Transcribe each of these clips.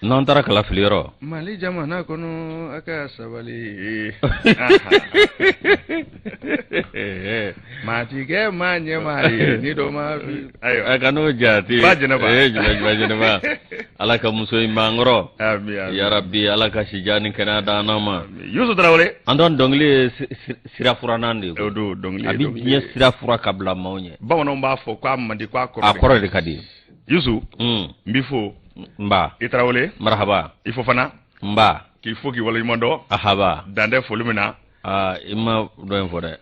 N'an taara kala filiyɔrɔ. Mali jamana kɔnɔ, a ka sabali. Matigɛ maa ɲɛmaa ye ni dɔ ma fi. Ayiwa. A kan'o jate. Ba Jɛnɛba. Ee Ba Jɛnɛba. Ala ka muso in b'an kɔrɔ. Ami ami. Yarabi Ala ka sijan ni kɛnɛya d'an ma. Yusu Tarawele. An dɔn dɔnkili ye sira furannan de ye. O don dɔnkili. A bɛ diɲɛ sira furan ka bila maaw ɲɛ. Bamananw b'a fɔ k'a man di k'a kɔrɔ. A kɔrɔ de ka di. Yusu. N b'i fo. Nba. I Tarawele. Marahaba. I Fofana. Nba. K'i fo k'i waleɲuman dɔn. Ahaba. Dan tɛ foli min na. Aa i ma dɔ in fɔ dɛ.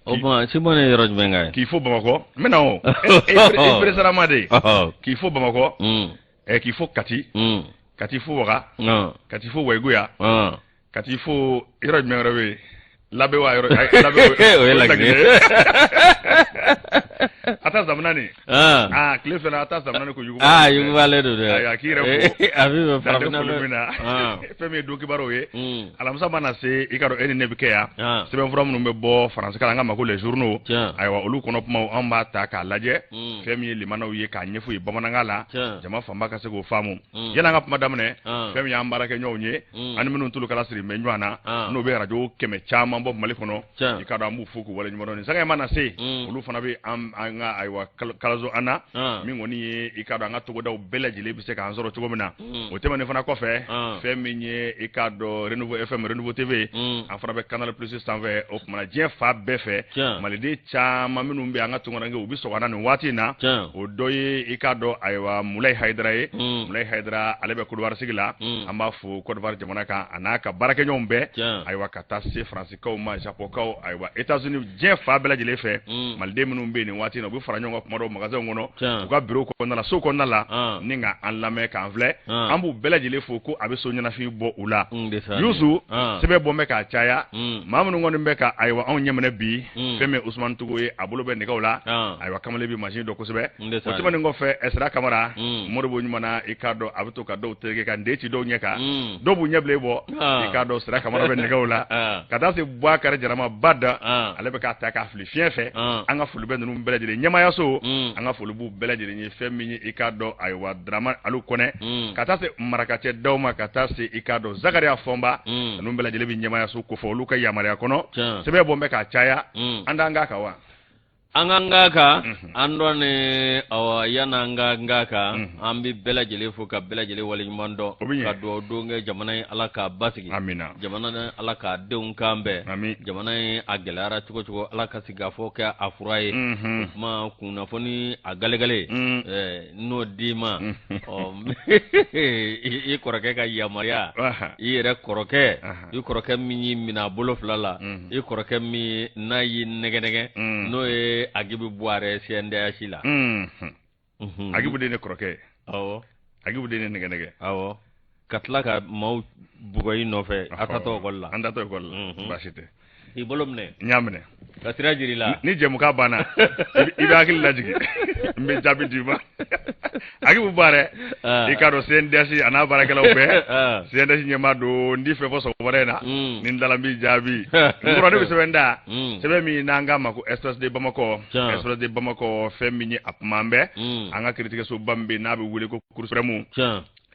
O tuma Simɔn ye yɔrɔ jumɛn kan ye? K'i fo Bamakɔ. N bɛ na o. E peresarama de ye. K'i fo Bamakɔ. K'i fo Kati. Ka t'i fo Waga. Ka t'i fo Wayiguya. Ka t'i fo yɔrɔ jumɛn wɛrɛ bɛ yen? Labe wa yɔrɔ Labe o ye Laginɛ a ta zamana nin aa tile fana a ta zamana nin ko yuguba aa yugubalen don dɛ ayiwa k'i yɛrɛ fo a bɛ bɛn farafinna foli min na fɛn min ye don kibaruw ye alamisa mana se i ka dɔn e ni ne bɛ kɛ yan sɛbɛnfura minnu bɛ bɔ faransikan na an k'a ma ko les journaux ayiwa olu kɔnɔ kumaw an b'a ta k'a lajɛ fɛn min ye limanaw ye k'a ɲɛfɔ ye bamanankan la jama fanba ka se k'o faamu yanni an ka kuma daminɛ fɛn min y'an baarakɛɲɔgɔnw ye an ni minnu tulukala siri bɛ ɲɔgɔn na n'o bɛ arajo 100 caman bɔ Mali kɔnɔ i ka dɔn an b'u fo k'u waleɲuman dɔn nin sanga in mana se olu fana bɛ an ka ayiwa kalaso an na min kɔni ye i ka dɔn an ka togodaw bɛɛ lajɛlen bɛ se k'an sɔrɔ cogo min na o tɛmɛnen fana kɔfɛ fɛn min ye i ka dɔn Renouveau FM Renouveau TV an fana bɛ Canal Plus sanfɛ o tuma na diɲɛ fan bɛɛ fɛ maliden caman minnu bɛ an ka tunkarankew u bɛ sɔgɔ an na nin waati in na o dɔ ye i k'a dɔn ayiwa Mulayi Hayidara ye Mulayi Hayidara ale bɛ Kodowari sigi la an b'a fo Kodowari jamana kan a n'a ka baarakɛɲɔgɔnw bɛɛ ayiwa ka taa se Faransikaw ma Japɔnkaw ayiwa Etats-Unis diɲɛ fan bɛɛ lajɛlen fɛ maliden minnu bɛ yen nin waati in na u bɛ fara ɲɔgɔn kan kuma dɔw magasinw kɔnɔ u ka bureau kɔnɔna la so kɔnɔna la ni ka an lamɛn k'an filɛ an b'u bɛɛ lajɛlen fo ko a bɛ so ɲɛnafin bɔ u la Yusu sɛbɛn bɔ bɛ k'a caya maa minnu kɔni bɛ ka ayiwa anw ɲɛminɛ bi fɛn min Usumani Togo ye a bolo bɛ nɛgɛw la ayiwa kamalen bɛ mansin dɔn kosɛbɛ o tɛmɛnen kɔfɛ Sira Kamara Modibo ɲuman na i k'a dɔn a bɛ to ka dɔw tereke ka nde ci dɔw ɲɛ kan dɔw b'u ɲɛbilen bɔ i k'a dɔn Sira Kamara bɛ nɛgɛw la ka taa se Bubakari Jarama ba da ale bɛ k'a ta k'a fili fiɲɛ fɛ an ka foli bɛ ninnu bɛɛ lajɛlen ɲɛmaayaso an ka foli b'u bɛɛ lajɛlen ye fɛn min ye i k'a dɔn ayiwa Dramane Alu Kɔnɛ ka taa se marakacɛ daw ma ka taa se i k'a dɔn Zakariya Fɔnba ninnu bɛɛ lajɛlen bɛ ɲɛmaayaso kofɔ olu ka yamaruya kɔnɔ sɛbɛn bɔ bɛ k'a caya an d'an k'a kan wa An ka n k'a kan an dɔn awa yan'an ka n k'a kan an bɛ bɛɛ lajɛlen fo ka bɛɛ lajɛlen waleɲuman dɔn ka dugawu don kɛ jamana ye Ala k'a basigi jamana in Ala k'a denw kan bɛn jamana in a gɛlɛyara cogo cogo Ala ka sigikafɔ kɛ a fura ye o tuma kunnafoni a galegale n'o d'i ma ɔ i kɔrɔkɛ ka yamaruya i yɛrɛ kɔrɔkɛ i kɔrɔkɛ min y'i minɛ a bolo fila la i kɔrɔkɛ min n'a y'i nɛgɛnɛgɛ n'o ye Agibu Buwarɛ CNDH la. Agibu de ye ne kɔrɔkɛ ye. Awɔ. Agibu de ye ne nɛgɛnɛgɛ. Awɔ. Ka tila ka maaw bugɔ i nɔfɛ a taatɔ ekɔli la. An taatɔ ekɔli la. Baasi tɛ. K'i bolo minɛ. N y'a minɛ. Ka sira jira i la. Ni jɛmukan banna i bɛ hakili lajigin n bɛ jaabi d'i ma. Agibu Buwarɛ i k'a dɔn CNDH a n'a baarakɛlaw bɛɛ CNDH ɲɛmaa don n t'i fɛ fɔ sɔgɔmada in na ni n dala n b'i jaabi n kɔrɔ ne bɛ sɛbɛn da sɛbɛn min n'an k'a ma ko Express de Bamakɔ Express de Bamakɔ fɛn min ye a kuma bɛ an ka kiiritigɛsoba min bɛ yen n'a bɛ wele ko Cour suprême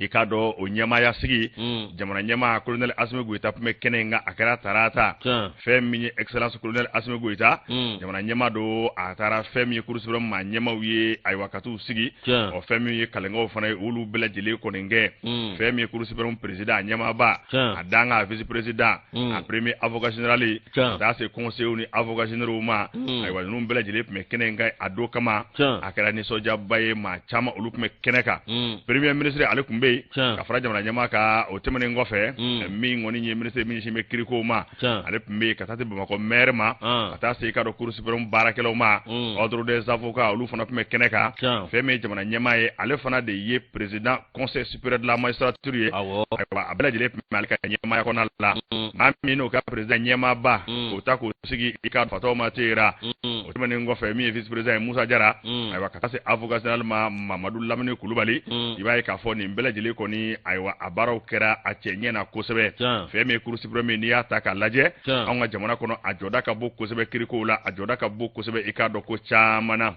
i k'a dɔn o ɲɛmaaya sigi jamana ɲɛmaa colonel Asimi Goyita tun bɛ kɛnɛ in kan a kɛra tarata fɛn min ye excellence colonel Asimi Goyita jamana ɲɛmaa don a taara fɛn min ye Cour suprême maa ɲɛmaaw ye ayiwa ka t'u sigi ɔ fɛn min ye kalenkaw fana ye olu bɛɛ lajɛlen kɔni kɛ fɛn min ye Cour suprême président a ɲɛmaaba a dankan vice président a premier avocat général ka taa se conseillers ni avocats généraux ma ayiwa ninnu bɛɛ lajɛlen tun bɛ kɛnɛ in kan a don kama a kɛra nisɔndiyaba ye maa caman olu tun bɛ kɛnɛ kan premier ministre ale tun bɛ yen ka fara jamana ɲɛmaa kan o tɛmɛnen kɔfɛ min kɔni ye ministre min sin bɛ kirikow ma ale tun bɛ yen ka taa se Bamakɔ maire ma ka taa se i k'a dɔn Cour suprême baarakɛlaw ma ordre des avocats olu fana tun bɛ kɛnɛ kan fɛn min ye jamana ɲɛmaa ye ale fana de ye président conseil supérieur de la magistrature ye ayiwa a bɛɛ lajɛlen tun bɛ ale ka ɲɛmaaya kɔnɔna la maa min n'o ka président ɲɛmaaba k'o ta k'o sigi i ka fatɔw ma teyira o tɛmɛnen kɔfɛ min ye vice président ye Musa Jara ayiwa ka taa se avocat général ma Mamadu Lamini Kulubali i b'a ye k'a fɔ nin bɛɛ lajɛlen kɔni ayiwa a baaraw kɛra a cɛ ɲɛ na kosɛbɛ fɛn min ye Cour suprême n'i y'a ta k'a lajɛ anw ka jamana kɔnɔ a jɔda ka bon kosɛbɛ kirikow la a jɔda ka bon kosɛbɛ i k'a dɔn ko caman na.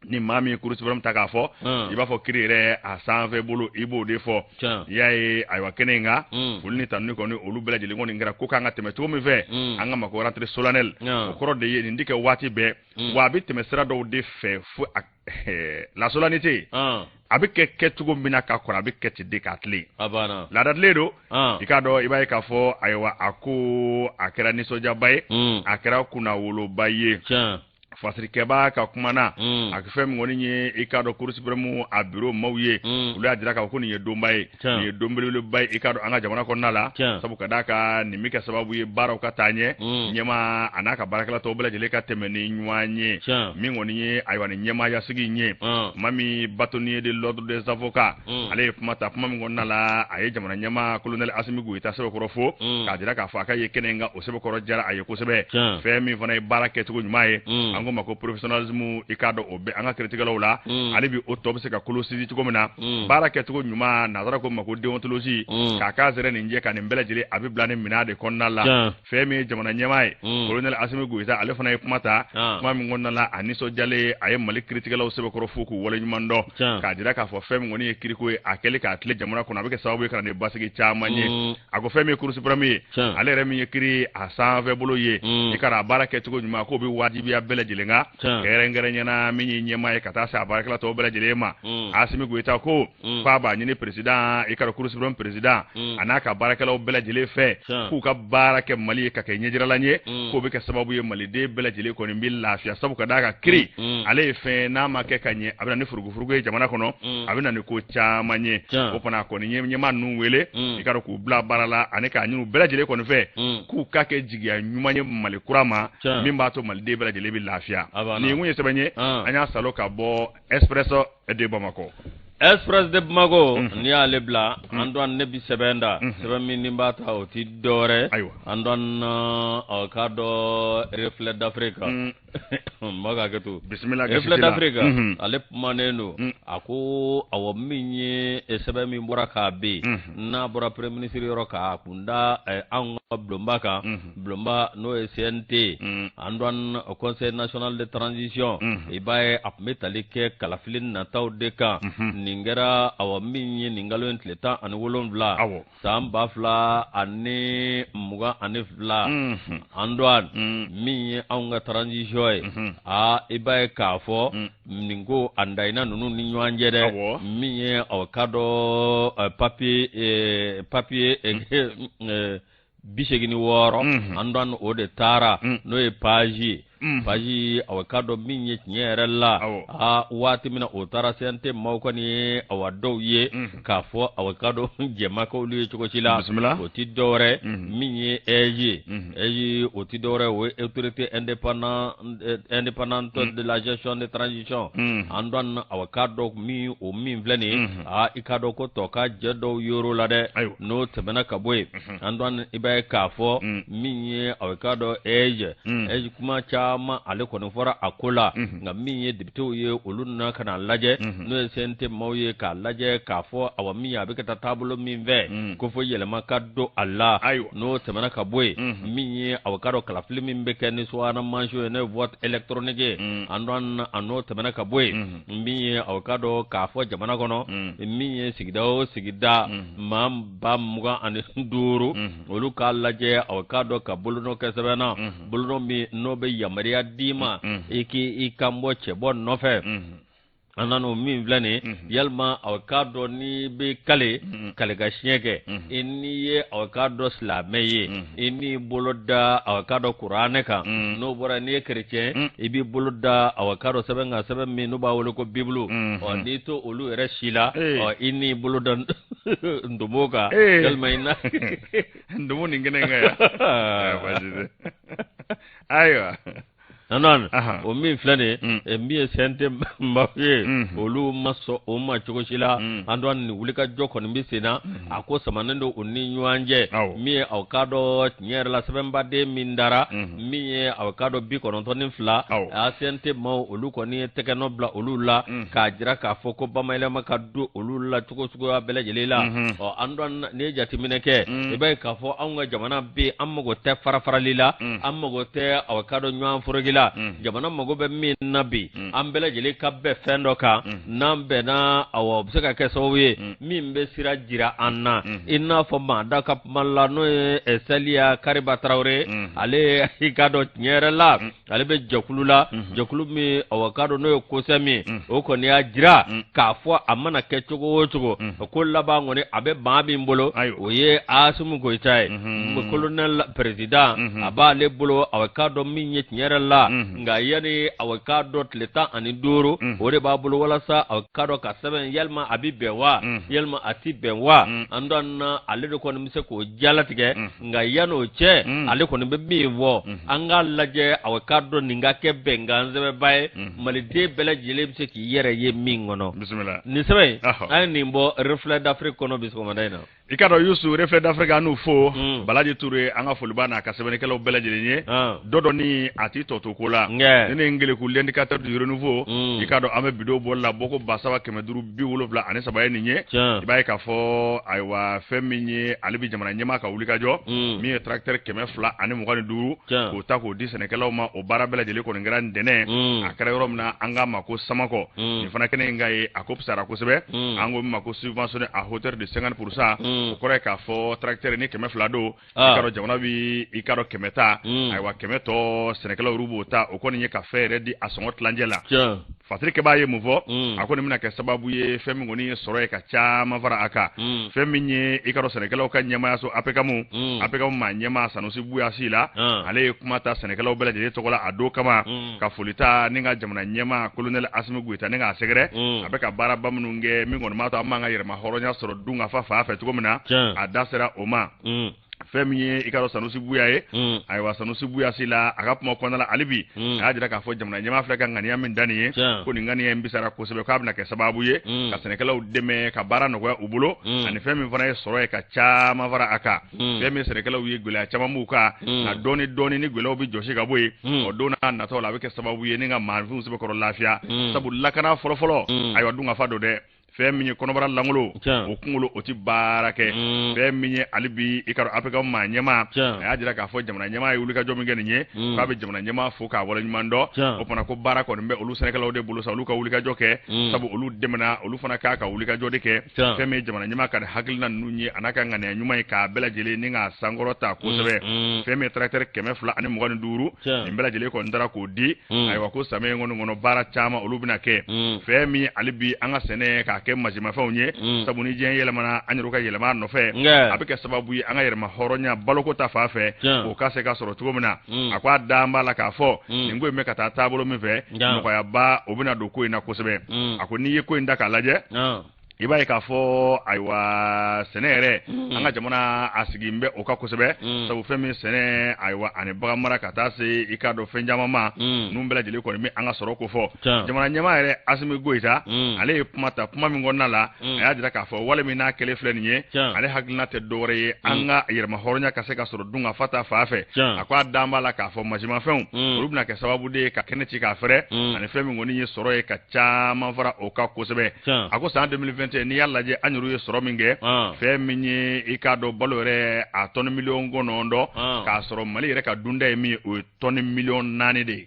Ni maa min ye Cour suprême ta k'a fɔ, i b'a fɔ kiri yɛrɛ a sanfɛ bolo, i b'o de fɔ. I y'a ye, ayiwa, kɛnɛ in kan, foli ni tanuni kɔni, olu bɛɛ lajɛlen kɔni kɛra. Ko kan ka tɛmɛ cogo min fɛ, an ka mako rentrée solennelle, o kɔrɔ de ye nin ti kɛ waati bɛɛ, wa a bɛ tɛmɛ sira dɔw de fɛ fo la solennité a bɛ kɛ kɛcogo min na ka kɔrɔ, a bɛ kɛ ten de k'a tilen. Laadatilen don. I k'a dɔn, i b'a ye k'a fɔ, ayiwa, a ko a kɛra nisɔndiyaba ye, a kɛra kunnawoloba ye. Fasirikɛba ka kuma na, a fɛn min kɔni ye, i k'a dɔn, Cour suprême a bureau maaw ye, olu y'a jira k'a fɔ ko nin ye donba ye, nin ye don belebeleba ye, i k'a dɔn, an ka jamana kɔnɔna la, sabu ka d'a kan nin bɛ kɛ sababu ye baaraw ka taa ɲɛ, ɲɛmaa a n'a ka baarakɛla tɔw bɛɛ lajɛlen ka tɛmɛ ni ɲɔgɔn ye. Min kɔni ye, ayiwa, nin ɲɛmaayasigi in ye, maa min bâtonnier de l'ordre des avocats, ale ye kuma ta. Kuma min kɔnɔna la, a ye jamana ɲɛmaa colonel Asimi Goyita sɛbɛkɔrɔ fo, k'a jira k'a fɔ a ka ye kɛnɛ in kan, o sɛbɛkɔrɔ diyara a ye kosɛbɛ. Fɛn min fana ye baara kɛcogo ɲuman ye, an ko ma ko professionnalisme, i k'a dɔn, o bɛ an ka kiritigɛlaw la hali bi, o tɔ bɛ se ka kolo sinsin cogo min na. Baara kɛcogo ɲuman, nansara ko ma ko déontologie, k'a k'a sɛrɛ nin jɛ ka nin bɛɛ lajɛlen, a bɛ bila nin minɛn de kɔnɔna la. Fɛn min ye jamana ɲɛmaa ye, colonel Asimi Goyita, ale fana ye kuma ta. Kuma min kɔnɔna la, a nisɔndiyalen, a ye Mali kiritigɛlaw sɛbɛkɔrɔ fo k'u waleɲuman dɔn, k'a jira k'a fɔ fɛn min kɔni ye kiriko ye, a kɛli k'a tilen jamana kɔnɔ, a bɛ kɛ sababu ye ka na ni basigi caman ye. A ko fɛn min ye Cour suprême ye, ale yɛrɛ min ye kiri a sanfɛ bolo ye, i ka a baara kɛcogo ɲuman, k'o bɛ wajibiya bɛɛ lajɛlen kan, kɛrɛnkɛrɛnyana min ye ɲɛmaa ye ka taa se a baarakɛla tɔw bɛɛ lajɛlen ma. Asimi Goyita ko k'a b'a ɲini président, i ka Cour suprême président a n'a ka baarakɛlaw bɛɛ lajɛlen fɛ, k'u ka baara kɛ Mali ye ka kɛ ɲɛjiralan ye, k'o bɛ kɛ sababu ye maliden bɛɛ lajɛlen kɔni bɛ lafiya, sabu ka d'a kan kiri, ale ye fɛn n'a ma kɛ ka ɲɛ, a bɛ na ni furugufurugu ye jamana kɔnɔ, a bɛ na ni ko caman ye. O fana kɔni ye ɲɛmaa ninnu wele, i ka dɔn, k'u bila baara la, ani k'a ɲini u bɛɛ lajɛlen kɔni fɛ k'u ka kɛ jigiya ɲuman ye Mali kura ma, min b'a to maliden bɛɛ lajɛlen bɛ lafiya. Nin kun ye sɛbɛn ye, an y'a salo ka bɔ Express de Bamakɔ. Express de Bamakɔ, n'i y'ale bila, Antoine, ne bi sɛbɛn da, sɛbɛn min ni b'a ta, o ti dɔwɛrɛ, Antoine, k'a dɔn Reflet d'Afrique, n b'a ka to. Bisimila. Reflet d'Afrique, ale kumanen don. A ko awɔ, min ye sɛbɛn min bɔra k'a bɛ yen, n'a bɔra premier ministre yɔrɔ k'a kunda anw ka bulonba kan, bulonba n'o ye CNT, Antoine, Conseil national de transition, i b'a ye a tun bɛ tali kɛ kalafili nataw de kan. Nin kɛra, awa, min ye nin kalo in tile 17, san 2022. Antoine, min ye anw ka transition ye, aa, i b'a ye k'a fɔ nin ko a dayina ninnu ni ɲɔgɔn cɛ dɛ. Min ye, aw ka dɔn, papier 86, Antoine, o de taara, n'o ye page ye, page, aw ka dɔn, min ye tiɲɛ yɛrɛ la, aa, waati min na o taara CNT maaw kɔni ye, awa, dɔw ye k'a fɔ, aw ka dɔn, jɛma kɛ olu ye cogo si la. O ti dɔwɛrɛ, min ye AIGE ye, AIGE, o ti dɔwɛrɛ, o ye Autorité indépendante de la gestion de transition. Antoine, aw ka dɔn, min o min filɛ nin ye, aa, i ka dɔn ko tɔ ka jɛ dɔw yɔrɔ la dɛ. N'o tɛmɛna ka bɔ yen, Antoine, i b'a ye k'a fɔ min ye, aw ka dɔn, AIGE, AIGE kuma caman ale kɔni fɔra a ko la. Nka min ye députéw ye, olu nana ka na lajɛ, n'o ye CNT maaw ye, k'a lajɛ k'a fɔ, awa, min ye a bɛ ka taa taabolo min fɛ, ko fo yɛlɛma ka don a la. N'o tɛmɛna ka bɔ yen, min ye, aw ka dɔn, kalafili min bɛ kɛ ni subahana mansin ye, n'o ye vote électronique ye, Antoine, a n'o tɛmɛna ka bɔ yen, min ye, aw ka dɔn k'a fɔ jamana kɔnɔ, min ye sigida o sigida, maa 25 000, olu k'a lajɛ, aw k'a dɔn, ka bolonɔ kɛ sɛbɛn na, bolonɔ min n'o bɛ yamaruya d'i ma i k'i kan bɔ cɛbɔ nɔfɛ. An nana o min filɛ nin ye, yalima, aw k'a dɔn, n'i bɛ kale kale ka siɲɛ kɛ, i n'i ye, aw k'a dɔn, silamɛ ye, i n'i bolo da, aw k'a dɔn, kuranɛ kan. N'o bɔra, n'i ye kerecɛn, i b'i bolo da, aw k'a dɔn, sɛbɛn kan, sɛbɛn min n'u b'a wele ko bibulu. Ɔ, n'i to olu yɛrɛ si la, ɔ, i n'i bolo da ndomo kan, yalima i na ndomo nin kɛnɛ kan yan, ayiwa. Non, o min filɛ nin ye, min ye CNT maaw ye, olu ma sɔn o ma cogo si la. Antoine, nin wulikajɔ kɔni bɛ sen na, a ko samanen don u ni ɲɔgɔn cɛ. Min ye, aw k'a dɔn, tiɲɛ yɛrɛ la, sɛbɛnbaden min dara, min ye, aw k'a dɔn, 92, a CNT maaw, olu kɔni ye tɛgɛnɔ bila olu la, k'a jira k'a fɔ ko bamayɛlɛma ka don olu la cogo suguya bɛɛ lajɛlen la. Ɔ, Antoine, n'i ye jateminɛ kɛ, i b'a ye k'a fɔ anw ka jamana bɛ yen, an mago tɛ fara farali la, an mago tɛ, aw k'a dɔn, ɲɔgɔn foroki la. la jamana mago bɛ min na bi an bɛɛ lajɛlen ka bɛn fɛn dɔ kan n'an bɛnna awa o bɛ se ka kɛ sababu ye min bɛ sira jira an na i n'a fɔ maa da ka kuma la n'o ye Saliya Kariba Tarawele ale i k'a dɔn tiɲɛ yɛrɛ la ale bɛ jɛkulu la jɛkulu min awa k'a dɔn n'o ye COSEM ye o kɔni y'a jira k'a fɔ a mana kɛ cogo o cogo ko laban kɔni a bɛ maa min bolo o ye Asimi Goyita ye colonel président a b'ale bolo awa k'a dɔn min ye tiɲɛ yɛrɛ la nka yanni awa k'a dɔn tile 15 o de b'a bolo walasa awa k'a dɔn ka sɛbɛn yalima a bɛ bɛn wa yalima a tɛ bɛn wa an dɔn na ale de kɔni bɛ se k'o jalatigɛ nka yan'o cɛ ale kɔni bɛ min fɔ an k'a lajɛ awa k'a dɔn nin ka kɛ bɛnkan sɛbɛnba ye maliden bɛɛ lajɛlen bɛ se k'i yɛrɛ ye min kɔnɔ nin sɛbɛn in an ye nin bɔ Reflet d'Afrique kɔnɔ bi sɔgɔmada in na. I k'a dɔn Yusu Reflet d'Afrique an n'u fo Balaji Ture an ka foli b'a n'a ka sɛbɛnnikɛlaw bɛɛ lajɛlen ye dɔ dɔ ni a t'i tɔ to ko la ne ni Ngeleku l'indicateur du renouveau i k'a dɔn an bɛ bidon bɔli la bɔko 3573 ye nin ye i b'a ye k'a fɔ ayiwa fɛn min ye ale bɛ jamana ɲɛmaa ka wulikajɔ min ye tracteur 225 k'o ta k'o di sɛnɛkɛlaw ma o baara bɛɛ lajɛlen kɔni kɛra ntɛnɛn a kɛra yɔrɔ min na an k'a ma ko Samakɔ nin fana kɛnɛ in kan ye a ko fisayara kosɛbɛ an ko min ma ko subventionné à hauteur de 50% o kɔrɔ ye k'a fɔ tracteur ni 200 don i k'a dɔn jamana bi i k'a dɔn 100 ta ayiwa 100 tɔ sɛnɛkɛlaw olu b'o ta o kɔni ye ka fɛn yɛrɛ di a sɔngɔ tilancɛ la Fasiri kɛbaa ye mun fɔ a kɔni bɛna kɛ sababu ye fɛn min kɔni ye sɔrɔ ye ka caman fara a kan fɛn min ye i k'a dɔn sɛnɛkɛlaw ka ɲɛmaayaso APCAM APCAM maa ɲɛmaa Sanusi Buya Sila ale ye kuma ta sɛnɛkɛlaw bɛɛ lajɛlen tɔgɔ la a don kama ka foli ta ni ka jamana ɲɛmaa colonel Asimi Goyita ni k'a sɛgɛrɛ a bɛ ka baaraba minnu kɛ min kɔni b'a to an b'an ka yɛrɛma hɔrɔnya sɔrɔ dunkafa fan fɛ cogo min na a da sera o ma fɛn min ye i k'a dɔn Sanusi Buya ye ayiwa Sanusi Buya Sila a ka kuma kɔnɔna la hali bi a y'a jira k'a fɔ jamana ɲɛmaa filɛ ka ŋaniya min da nin ye ko nin ŋaniya in bisara kosɛbɛ k'a bɛna kɛ sababu ye ka sɛnɛkɛlaw dɛmɛ ka baara nɔgɔya u bolo ani fɛn min fana ye sɔrɔ ye ka caman fara a kan fɛn min sɛnɛkɛlaw ye gɛlɛya caman b'u kan nka dɔɔni dɔɔni ni gɛlɛyaw bɛ jɔsi ka bɔ yen o don n'a nataw la a bɛ kɛ sababu ye ni ka maaninfinw sɛbɛkɔrɔ lafiya sabu lakana fɔlɔfɔlɔ ayiwa dunkafa don dɛ fɛn min ye kɔnɔbara lankolon o kunkolo o tɛ baara kɛ fɛn min ye hali bi i k'a dɔn APCAM maa ɲɛmaa a y'a jira k'a fɔ jamana ɲɛmaa ye wulikajɔ min kɛ nin ye k'a bɛ jamana ɲɛmaa fo k'a waleɲuman dɔn o fana ko baara kɔni bɛ olu sɛnɛkɛlaw de bolo sa olu ka wulikajɔ kɛ sabu olu dɛmɛna olu fana k'a ka wulikajɔ de kɛ fɛn min ye jamana ɲɛmaa ka nin hakilina ninnu ye a n'a ka ŋaniya ɲuman ye k'a bɛɛ lajɛlen ni k'a sankɔrɔta kosɛbɛ fɛn min ye tracteur 225 nin bɛɛ lajɛlen kɔni taara k'o di ayiwa ko samiya in kɔni kɔnɔ baara caman olu bɛna kɛ fɛn min ye hali bi an ka sɛnɛ k'a kɛ masimafɛnw ye sabu ni diɲɛ yɛlɛmana an yɛrɛ ka yɛlɛma a nɔfɛ a bɛ kɛ sababu ye an ka yɛrɛma hɔrɔnya baloko ta fan fɛ o ka se ka sɔrɔ cogo min na a ko a dan b'a la k'a fɔ nin ko in bɛ ka taa taabolo min fɛ nɔgɔyaba o bɛna don ko in na kosɛbɛ a ko n'i ye ko in ta k'a lajɛ i b'a ye k'a fɔ ayiwa sɛnɛ yɛrɛ an ka jamana a sigi bɛ o kan kosɛbɛ sabu fɛn min sɛnɛ ayiwa ani bagan mara ka taa se i k'a dɔn fɛn caman ma ninnu bɛɛ lajɛlen kɔni bɛ an ka sɔrɔ ko fɔ jamana ɲɛmaa yɛrɛ Asimi Goyita ale ye kuma ta kuma min kɔnɔna la a y'a jira k'a fɔ wale min n'a kɛlen filɛ nin ye ale hakilina tɛ dɔwɛrɛ ye an ka yɛrɛma hɔrɔnya ka se ka sɔrɔ dunkafa ta fan fɛ a ko a dan b'a la k'a fɔ masimafɛnw olu bɛna kɛ sababu de ye ka kɛnɛ ci k'a fɛrɛ ani fɛn min kɔni ye sɔrɔ ye ka caman fara o kan kosɛbɛ a ko san 2021 n'i y'a lajɛ an yɛrɛ ye sɔrɔ min kɛ fɛn min ye i k'a dɔn balo yɛrɛ a tɔni 9 miliyɔn k'a sɔrɔ Mali yɛrɛ ka dunda ye min ye o ye tɔni 4 miliyɔn de ye.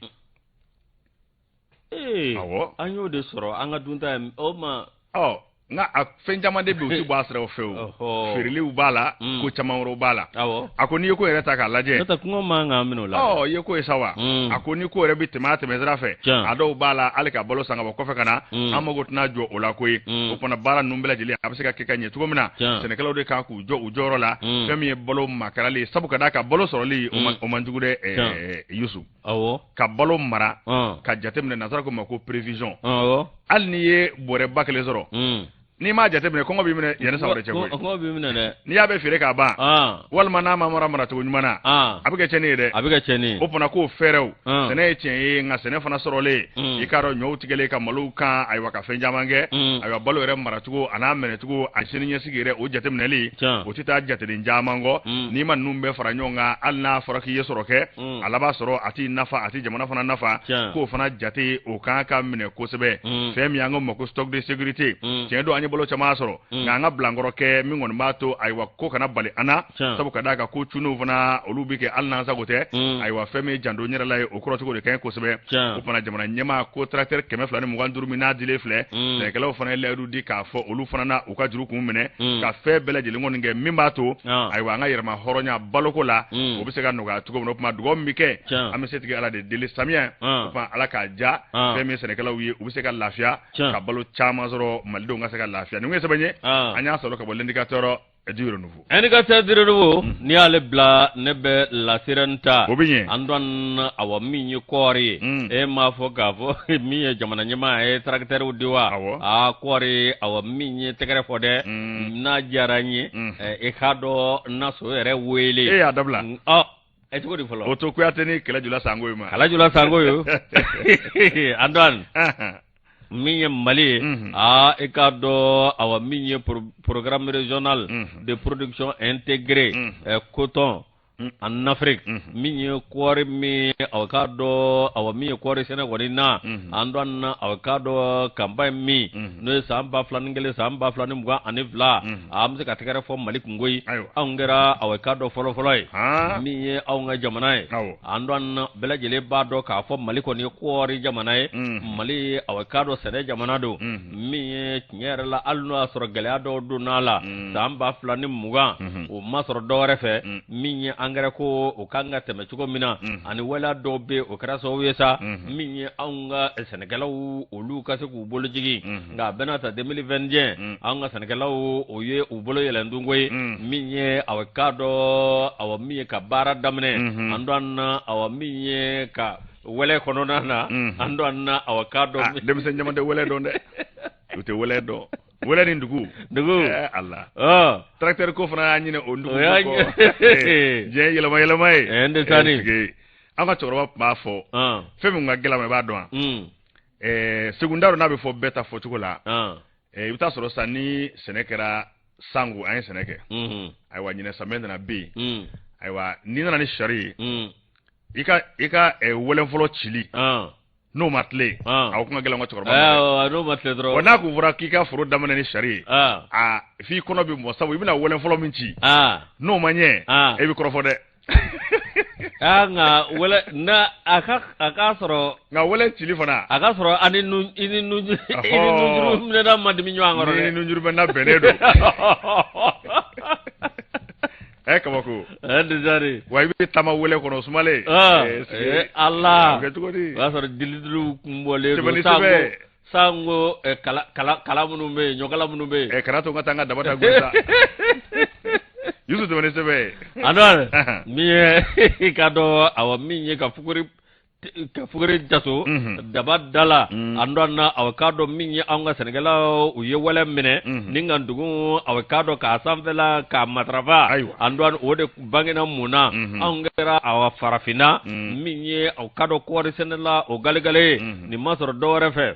Ee an y'o de sɔrɔ an ka dunta ye o ma. Ɔ nka a fɛn caman de bɛ yen u tɛ bɔ a siraw fɛ o feereliw b'a la ko caman wɛrɛw b'a la a ko n'i ye ko yɛrɛ ta k'a lajɛ n'o tɛ kɔngɔ man k'an minɛ o la ɔ i ye ko ye sa wa a ko ni ko yɛrɛ bɛ tɛmɛ a tɛmɛ sira fɛ a dɔw b'a la hali ka balo san ka bɔ kɔfɛ ka na an mago tɛna jɔ o la koyi o fana baara ninnu bɛɛ lajɛlen a bɛ se ka kɛ ka ɲɛ cogo min na sɛnɛkɛlaw de kan k'u jɔ u jɔyɔrɔ la fɛn min ye balo makarali ye sabu ka d'a kan balo sɔrɔli o man jugu dɛ Yusu ka balo mara ka jateminɛ nansara ko ma ko prévision hali n'i ye bɔrɛ 1000 sɔrɔ n'i m'a jateminɛ kɔngɔ b'i minɛ yanni san wɛrɛ cɛ koyi kɔngɔ b'i minɛ dɛ n'i y'a bɛɛ feere k'a ban walima n'a ma mara maracogo ɲuman na a bɛ kɛ tiɲɛni ye dɛ a bɛ kɛ tiɲɛni ye o fana k'o fɛɛrɛw sɛnɛ ye tiɲɛ ye nka sɛnɛ fana sɔrɔlen i k'a dɔn ɲɔw tigɛlen ka malow kan ayiwa ka fɛn caman kɛ ayiwa balo yɛrɛ maracogo a n'a minɛcogo a sini ɲɛsigi yɛrɛ o jateminɛli o tɛ taa jateden caman kɔ n'i ma ninnu bɛɛ fara ɲɔgɔn kan hali n'a fɔra k'i ye sɔrɔ kɛ a laban sɔrɔ a t'i nafa a tɛ jamana fana nafa k'o fana jate o kan ka minɛ kosɛbɛ fɛn min an ko ma ko stock de sécurité tiɲɛ don an ye balo caman sɔrɔ, nka an ka bilankɔrɔ kɛ min kɔni b'a to, ayiwa, ko kana bali an na, sabu ka d'a kan ko cunnenw fana olu bɛ kɛ hali n'an sago tɛ. Ayiwa, fɛn min ye janto n yɛrɛ la ye, o kɔrɔcogo de ka ɲi kosɛbɛ. O fana jamana ɲɛmaa ko tracteur 225 min n'a dilen filɛ, sɛnɛkɛlaw fana ye layidu di k'a fɔ olu fana na u ka juru kun minɛ ka fɛn bɛɛ lajɛlen kɔni kɛ min b'a to, ayiwa, an ka yɛrɛma hɔrɔnya baloko la, o bɛ se ka nɔgɔya cogo min na. O tuma dugawu min bɛ kɛ, an bɛ setigi Ala de deli, samiyɛ, o tuma Ala k'a ja fɛn min sɛnɛkɛlaw ye, u bɛ se ka lafiya ka balo caman sɔrɔ, malidenw ka se ka lafiya. Nin ye sɛbɛn ye an y'a sɔrɔ ka bɔ L'Indicateur du Renouveau. Indicateur du Renouveau, n'i y'ale bila, ne bɛ La Sirène ta. O bɛ ɲɛ. Antoine, awa, min ye kɔɔri ye, e m'a fɔ k'a fɔ min ye jamana ɲɛmaa ye tracteur di wa? Awɔ. Aa, kɔɔri, awa, min ye tɛgɛrɛ fɔ dɛ, n'a diyara n ye, i k'a dɔn na so yɛrɛ wele. E y'a dabila. Ɔ, ɛ, cogo di fɔlɔ? O to Kuyate ni Kɛlɛjula Sango ye ma. Kɛlɛjula Sango ye. Antoine, min ye Mali ye, aa, i k'a dɔn, awa, min ye programme régional de production intégrée coton en Afrique, min ye kɔɔri min, awa, k'a dɔn, awa, min ye kɔɔri sɛnɛ kɔni na, Antoine, awa, k'a dɔn campagne min n'o ye san 2001 san 2022, an bɛ se ka tɛgɛrɛ fɔ Mali kun koyi. Anw kɛra, awa, k'a dɔn fɔlɔfɔlɔ ye min ye anw ka jamana ye. Antoine, bɛɛ lajɛlen b'a dɔn k'a fɔ Mali kɔni ye kɔɔri jamana ye. Mali, awa, k'a dɔn sɛnɛ jamana don min ye tiɲɛ yɛrɛ la, hali n'o y'a sɔrɔ gɛlɛya dɔw donna a la san 2020, o ma sɔrɔ dɔ wɛrɛ fɛ, min ye angɛrɛ ko o kan ka tɛmɛ cogo min na, ani waleya dɔw bɛ yen, o kɛra sababu ye sa min ye anw ka sɛnɛkɛlaw olu ka se k'u bolo jigin. Nka a bɛna ta 2021, anw ka sɛnɛkɛlaw o ye u bolo yɛlɛn tun koyi, min ye, awa, k'a dɔn, awa, min ye ka baara daminɛ, Antoine, awa, min ye ka wɛlɛ kɔnɔna na, Antoine, awa, k'a dɔn. Ah, denmisɛn caman tɛ wɛlɛ dɔn dɛ, u tɛ wɛlɛ dɔn, wɛlɛ ni dugu. Dugu. Ala, tracteur ko fana y'a ɲinɛ o dugu kɔ. Diɲɛ yɛlɛma yɛlɛma ye. N tɛ taa ni. An ka cɛkɔrɔba tun b'a fɔ fɛn min ka gɛlɛn ma, i b'a dɔn wa? Segu, n t'a dɔn n'a bɛ fɔ bɛɛ ta fɔcogo la. I bɛ taa sɔrɔ sisan ni sɛnɛ kɛra sango, an ye sɛnɛ kɛ, ayiwa, ɲinɛ samiyɛ nana bin yen, ayiwa, n'i nana ni sari ye, i ka wɛlɛn fɔlɔ cili, n'o ma tilen, a kun ka gɛlɛn ka cɛkɔrɔba. N'o ma tilen dɔrɔn. Wa n'a kun fɔra k'i ka foro daminɛ ni sari ye, a f'i kɔnɔ bɛ mɔ, sabu i bɛna wɛlɛn fɔlɔ min ci, n'o ma ɲɛ, e bɛ kɔrɔfɔ dɛ. Aa, nka wɛlɛ na a ka sɔrɔ. Nka wɛlɛ cili fana. A ka sɔrɔ ani nu i ni nu i ni nunjuru minɛda ma dimi ɲɔgɔn kɔrɔ dɛ. Ni nunjuru minɛna bɛnnen don. Ɛ, kabako. Ɛ, dezari. Wa i bɛ taama wɛlɛ kɔnɔ sumalen. Aa, Ala. O kɛ cogo di? O y'a sɔrɔ dilidiliw kun bɔlen don. Sɛbɛnni sɛbɛn. Sango kala minnu bɛ yen, ɲɔkala minnu bɛ yen. Ɛ, kana to n ka taa n ka daba ta gosi sa. Yusu, tɛmɛ ni sɛbɛn ye. Antoine, min ye i ka dɔn, awa, min ye ka fuguri jaso daba da la, Antoine, awa, k'a dɔn min ye anw ka sɛnɛkɛlaw u ye wɛlɛ minɛ ni ka dugu, awa, k'a dɔn k'a sanfɛla k'a matarafa. Antoine, o de bangena mun na? Anw kɛra, awa, farafinna min ye aw k'a dɔn kɔɔri sɛnɛla o galegale ye. Nin ma sɔrɔ dɔ wɛrɛ fɛ,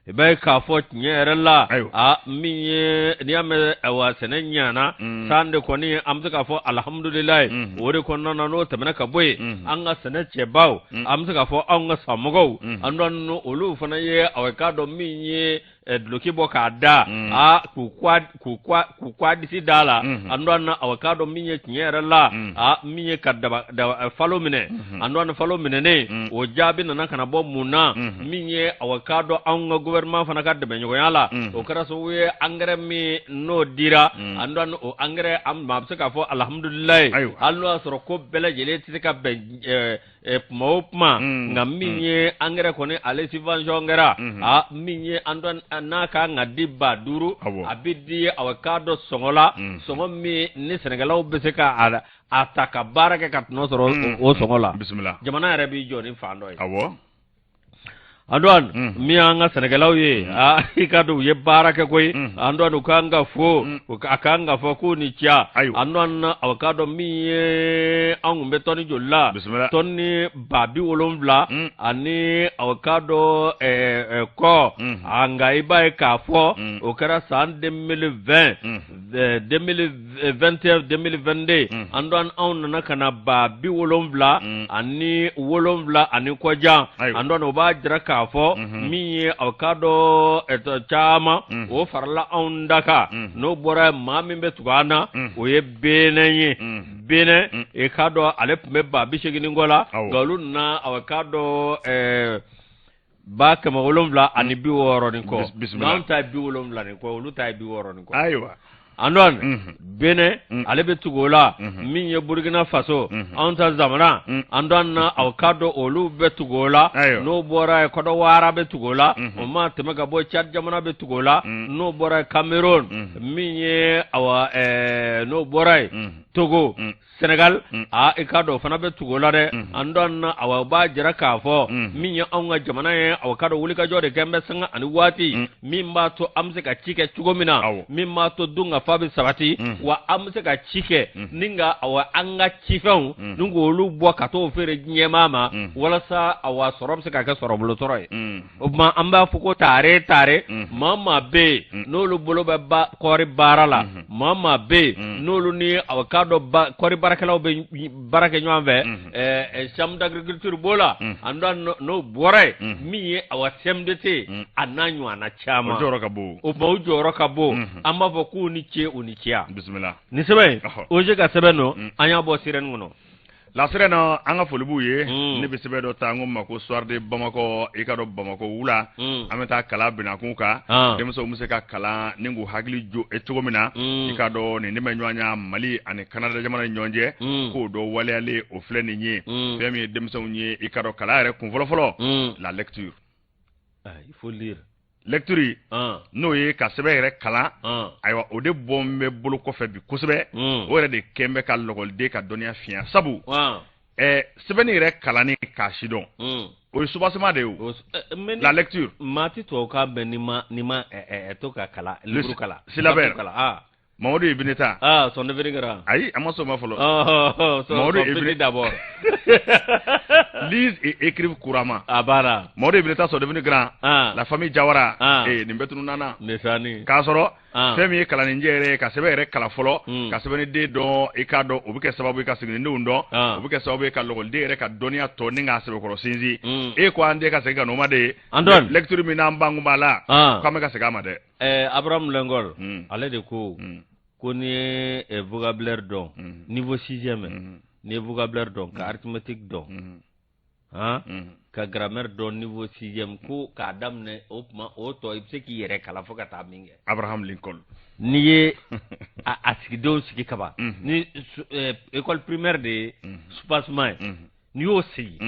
i b'a ye k'a fɔ tiɲɛ yɛrɛ la, a min ye n'i y'a mɛn, awa, sɛnɛ ɲana san de kɔni, an bɛ se k'a fɔ alihamudulilayi. O de kɔnɔna na, n'o tɛmɛna ka bɔ yen, an ka sɛnɛ cɛbaw, an bɛ se k'a fɔ anw ka samɔgɔw, an olu fana ye, awa, k'a dɔn min ye duloki bɔ k'a da, aa, k'u k'a disi da la. Antoine, awa, k'a dɔn min ye tiɲɛ yɛrɛ la, a min ye ka daba falo minɛ. Antoine, falo minɛnen, o jaabi nana ka na bɔ mun na? Min ye, awa, k'a dɔn anw ka gouvernement fana ka dɛmɛɲɔgɔnya la, o kɛra sababu ye angɛrɛ min n'o dira, Antoine, o angɛrɛ, an maa bɛ se k'a fɔ alihamudulilayi, hali n'o y'a sɔrɔ ko bɛɛ lajɛlen tɛ se ka bɛn kuma o kuma, nka min ye angɛrɛ kɔni, ale subvention kɛra, a min ye Antoine, n'a ka kan ka di 5000, a bɛ di, awa, k'a dɔn sɔngɔ la, sɔngɔ min ni sɛnɛkɛlaw bɛ se ka a ta ka baara kɛ ka tɔnɔ sɔrɔ o sɔngɔ la. Bisimila. Jamana yɛrɛ b'i jɔ ni fan dɔ ye. Antoine, min y'an ka sɛnɛkɛlaw ye, aa, i ka dɔn u ye baara kɛ koyi. Antoine, u kan ka fo, a kan ka fɔ k'u ni ce. Antoine, aw k'a dɔn min ye an kun bɛ tɔni joli la? Tɔni 70 000 ani, aw k'a dɔn, kɔ. Nka i b'a ye k'a fɔ o kɛra san 2020, 2021, 2022, Antoine, anw nana ka na 77 000 ani kɔjan. Antoine, o b'a jira k'a k'a fɔ min ye aw k'a dɔn caman o farala anw da kan. N'o bɔra, maa min bɛ tugu an na, o ye Benin ye. Benin, i k'a dɔn ale tun bɛ 80 ni kɔ la, nka olu nana, aw k'a dɔn, 760 ni kɔ. N'anw ta ye 70 ni kɔ, olu ta ye 60 ni kɔ. Antoine, Benin ale bɛ tugu o la. Min ye Burkina Faso, anw ta zamana, Antoine, aw k'a dɔn olu bɛ tugu o la. N'o bɔra yen, Kɔdiwara bɛ tugu o la. O ma tɛmɛ ka bɔ, Tchad jamana bɛ tugu o la. N'o bɔra yen, Cameroun, min ye awa, n'o bɔra yen, Togo, Sénégal, aa, i k'a dɔn o fana bɛ tugu o la dɛ. Antoine, awa, o b'a jira k'a fɔ min ye anw ka jamana ye, aw k'a dɔn wulikajɔ de kɛ n bɛ sanga ani waati min b'a to an bɛ se ka ci kɛ cogo min na, min b'a to dunkafa bɛ sabati, wa an bɛ se ka ci kɛ ni ka, awa, an ka cifɛnw ni k'olu bɔ ka t'o feere diɲɛmaa ma, walasa, awa, sɔrɔ bɛ se ka kɛ sɔrɔbolo sɔrɔ ye. O tuma an b'a fɔ ko tare tare, maa maa bɛ yen n'olu bolo bɛ kɔɔri baara la, maa maa bɛ yen n'olu ni aw k'a dɔn kɔɔri baarakɛlaw bɛ baara kɛ ɲɔgɔn fɛ, chambre d'agriculture b'o la. An n'o bɔra yen, min ye, awa, CMDT a n'a ɲɔgɔnna caman, o jɔyɔrɔ ka bon. O tuma u jɔyɔrɔ ka bon. An b'a fɔ k'u ni ce, u ni ciya. Bisimila. Nin sɛbɛn in, OG ka sɛbɛn don, an y'a bɔ Sirène kɔnɔ. La Sirène, an ka foli b'u ye. Ne bɛ sɛbɛn dɔ ta, n ko ma ko Soir de Bamakɔ. I ka dɔn Bamakɔ wula, an bɛ taa kalan binakun kan, denmisɛnw bɛ se ka kalan ni k'u hakili jo cogo min na. I ka dɔn nin dɛmɛ ɲɔgɔn ya Mali ani Canada jamana ni ɲɔgɔn cɛ, k'o dɔ waleyalen o filɛ nin ye. Fɛn min ye denmisɛnw ye, i ka dɔn kalan yɛrɛ kun fɔlɔfɔlɔ, la lecture. Il faut lire. Lecture, n'o ye ka sɛbɛn yɛrɛ kalan, ayiwa, o de bɔ n bɛ bolo kɔfɛ bi kosɛbɛ. O yɛrɛ de kɛn bɛ ka lɔgɔliden ka dɔnniya fiɲɛ, sabu sɛbɛnni yɛrɛ kalanni k'a sidɔn, o ye soubassement de ye. O la lecture. Maa tɛ tubabukan mɛn ni ma to ka kalan, livre kalan. Syllabaire. Mamadu Ibineta. Ah, son devenir grand. Ayi, a ma sɔn ma fɔlɔ. Oh, son, Mamadu son petit d'abord. Lise et écrive couramment. A banna. Mamadu Ibineta sont devenus grands. La famille Jawara. Eh, nin bɛɛ tununna na. Ndesani. K'a sɔrɔ fɛn min ye kalanninjɛ yɛrɛ ye, ka sɛbɛn yɛrɛ kalan fɔlɔ, ka sɛbɛnniden dɔn, i k'a dɔn o bɛ kɛ sababu ye ka siginidenw dɔn, o bɛ kɛ sababu ye ka lɔgɔliden yɛrɛ ka dɔnniya tɔ ni k'a sɛbɛkɔrɔ sinsin. E ko an den ka segin ka n'o ma de ye. Antoine. Lecture min n'an ban kun b'a la, k'an bɛ ka segin a ma dɛ. Abraham Lincoln, ale de ko ko n'i ye vocabulaire dɔn niveau sixième, n'i ye vocabulaire dɔn, ka arithmétique dɔn, han, ka grammaire dɔn niveau sixième, ko k'a daminɛ o tuma, o tɔ i bɛ se k'i yɛrɛ kalan fo ka taa min kɛ. Abraham Lincoln. N'i ye a sigidenw sigi kaban ni école primaire de ye soubassement ye, n'i y'o sigi,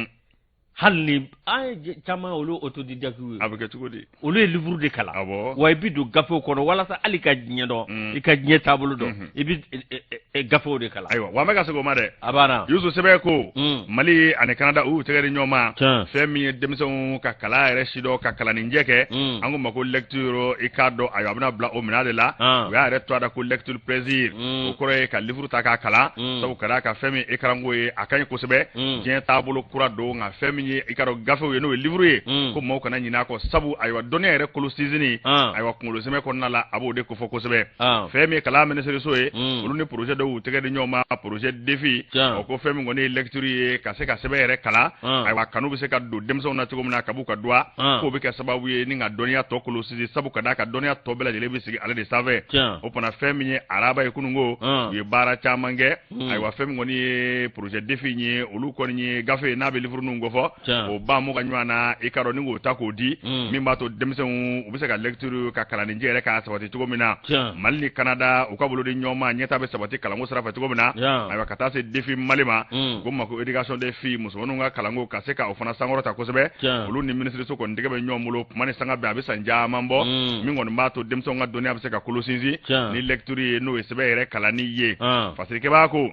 hali ni an ye caman, olu autodidacte ye. A bɛ kɛ cogo di? Olu ye livre de kalan. Wa i bɛ don gafew kɔnɔ walasa hali ka diɲɛ dɔn, i ka diɲɛ taabolo dɔn, i bɛ gafew de kalan. Ayiwa, wa an bɛ ka segin o ma dɛ. A banna. Yusu, sɛbɛn ko Mali ani Canada, u y'u tɛgɛ di ɲɔgɔn ma. Fɛn min ye denmisɛnw ka kalan yɛrɛ sidɔn, ka kalanninjɛ kɛ, an ko ma ko lecture, i k'a dɔn, ayiwa, a bɛna bila o minɛn de la. U y'a yɛrɛ to a da ko lecture plaisir. O kɔrɔ ye ka livre ta k'a kalan, sabu ka d'a kan fɛn min écran ko ye, a ka ɲi kosɛbɛ. Diɲɛ taabolo kura don, nka fɛn min ye, i ka dɔn, gafew ye, n'o ye livre ye, ko maaw kana ɲinɛ a kɔ, sabu, ayiwa, dɔnniya yɛrɛ kolo sinsinni, ayiwa, kunkolo sɛmɛ kɔnɔna la, a b'o de kofɔ kosɛbɛ. Fɛn min ye kalan minisiriso ye, olu ni projet dɔw y'u tɛgɛ di ɲɔgɔn ma, projet défi. O ko fɛn min kɔni ye lecture ye, ka se ka sɛbɛn yɛrɛ kalan, ayiwa, kanu bɛ se ka don denmisɛnw na cogo min na ka b'u ka duwa, k'o bɛ kɛ sababu ye ni ka dɔnniya tɔ kolo sinsin, sabu ka d'a kan dɔnniya tɔ bɛɛ lajɛlen bɛ sigi ale de sanfɛ. O fana, fɛn min ye araba ye, kununko u ye baara caman kɛ. Ayiwa, fɛn min kɔni ye projet défi ye, olu kɔni ye gafe ye n'a bɛ livre ninnu kofɔ, o ba mu ka ɲɔgɔn na, i ka dɔn, ni k'o ta k'o di, min b'a to denmisɛnw u bɛ se ka lecture ka kalanninjɛ yɛrɛ k'a sabati cogo min na. Mali ni Canada, u ka bolo di ɲɔgɔn ma, ɲɛta bɛ sabati kalanko sira fɛ cogo min na. Ayiwa, ka taa se défi Mali ma, u ko ma ko éducation des filles, musomaninw ka kalanko ka se ka o fana sankɔrɔta kosɛbɛ. Olu ni minisiriso kɔni tɛgɛ bɛ ɲɔgɔn bolo kuma ni sanga bɛɛ, a bɛ san caman bɔ, min kɔni b'a to denmisɛnw ka dɔnniya bɛ se ka kolo sinsin ni lecture ye, n'o ye sɛbɛn yɛrɛ kalanni ye. Fasirikɛbaa ko,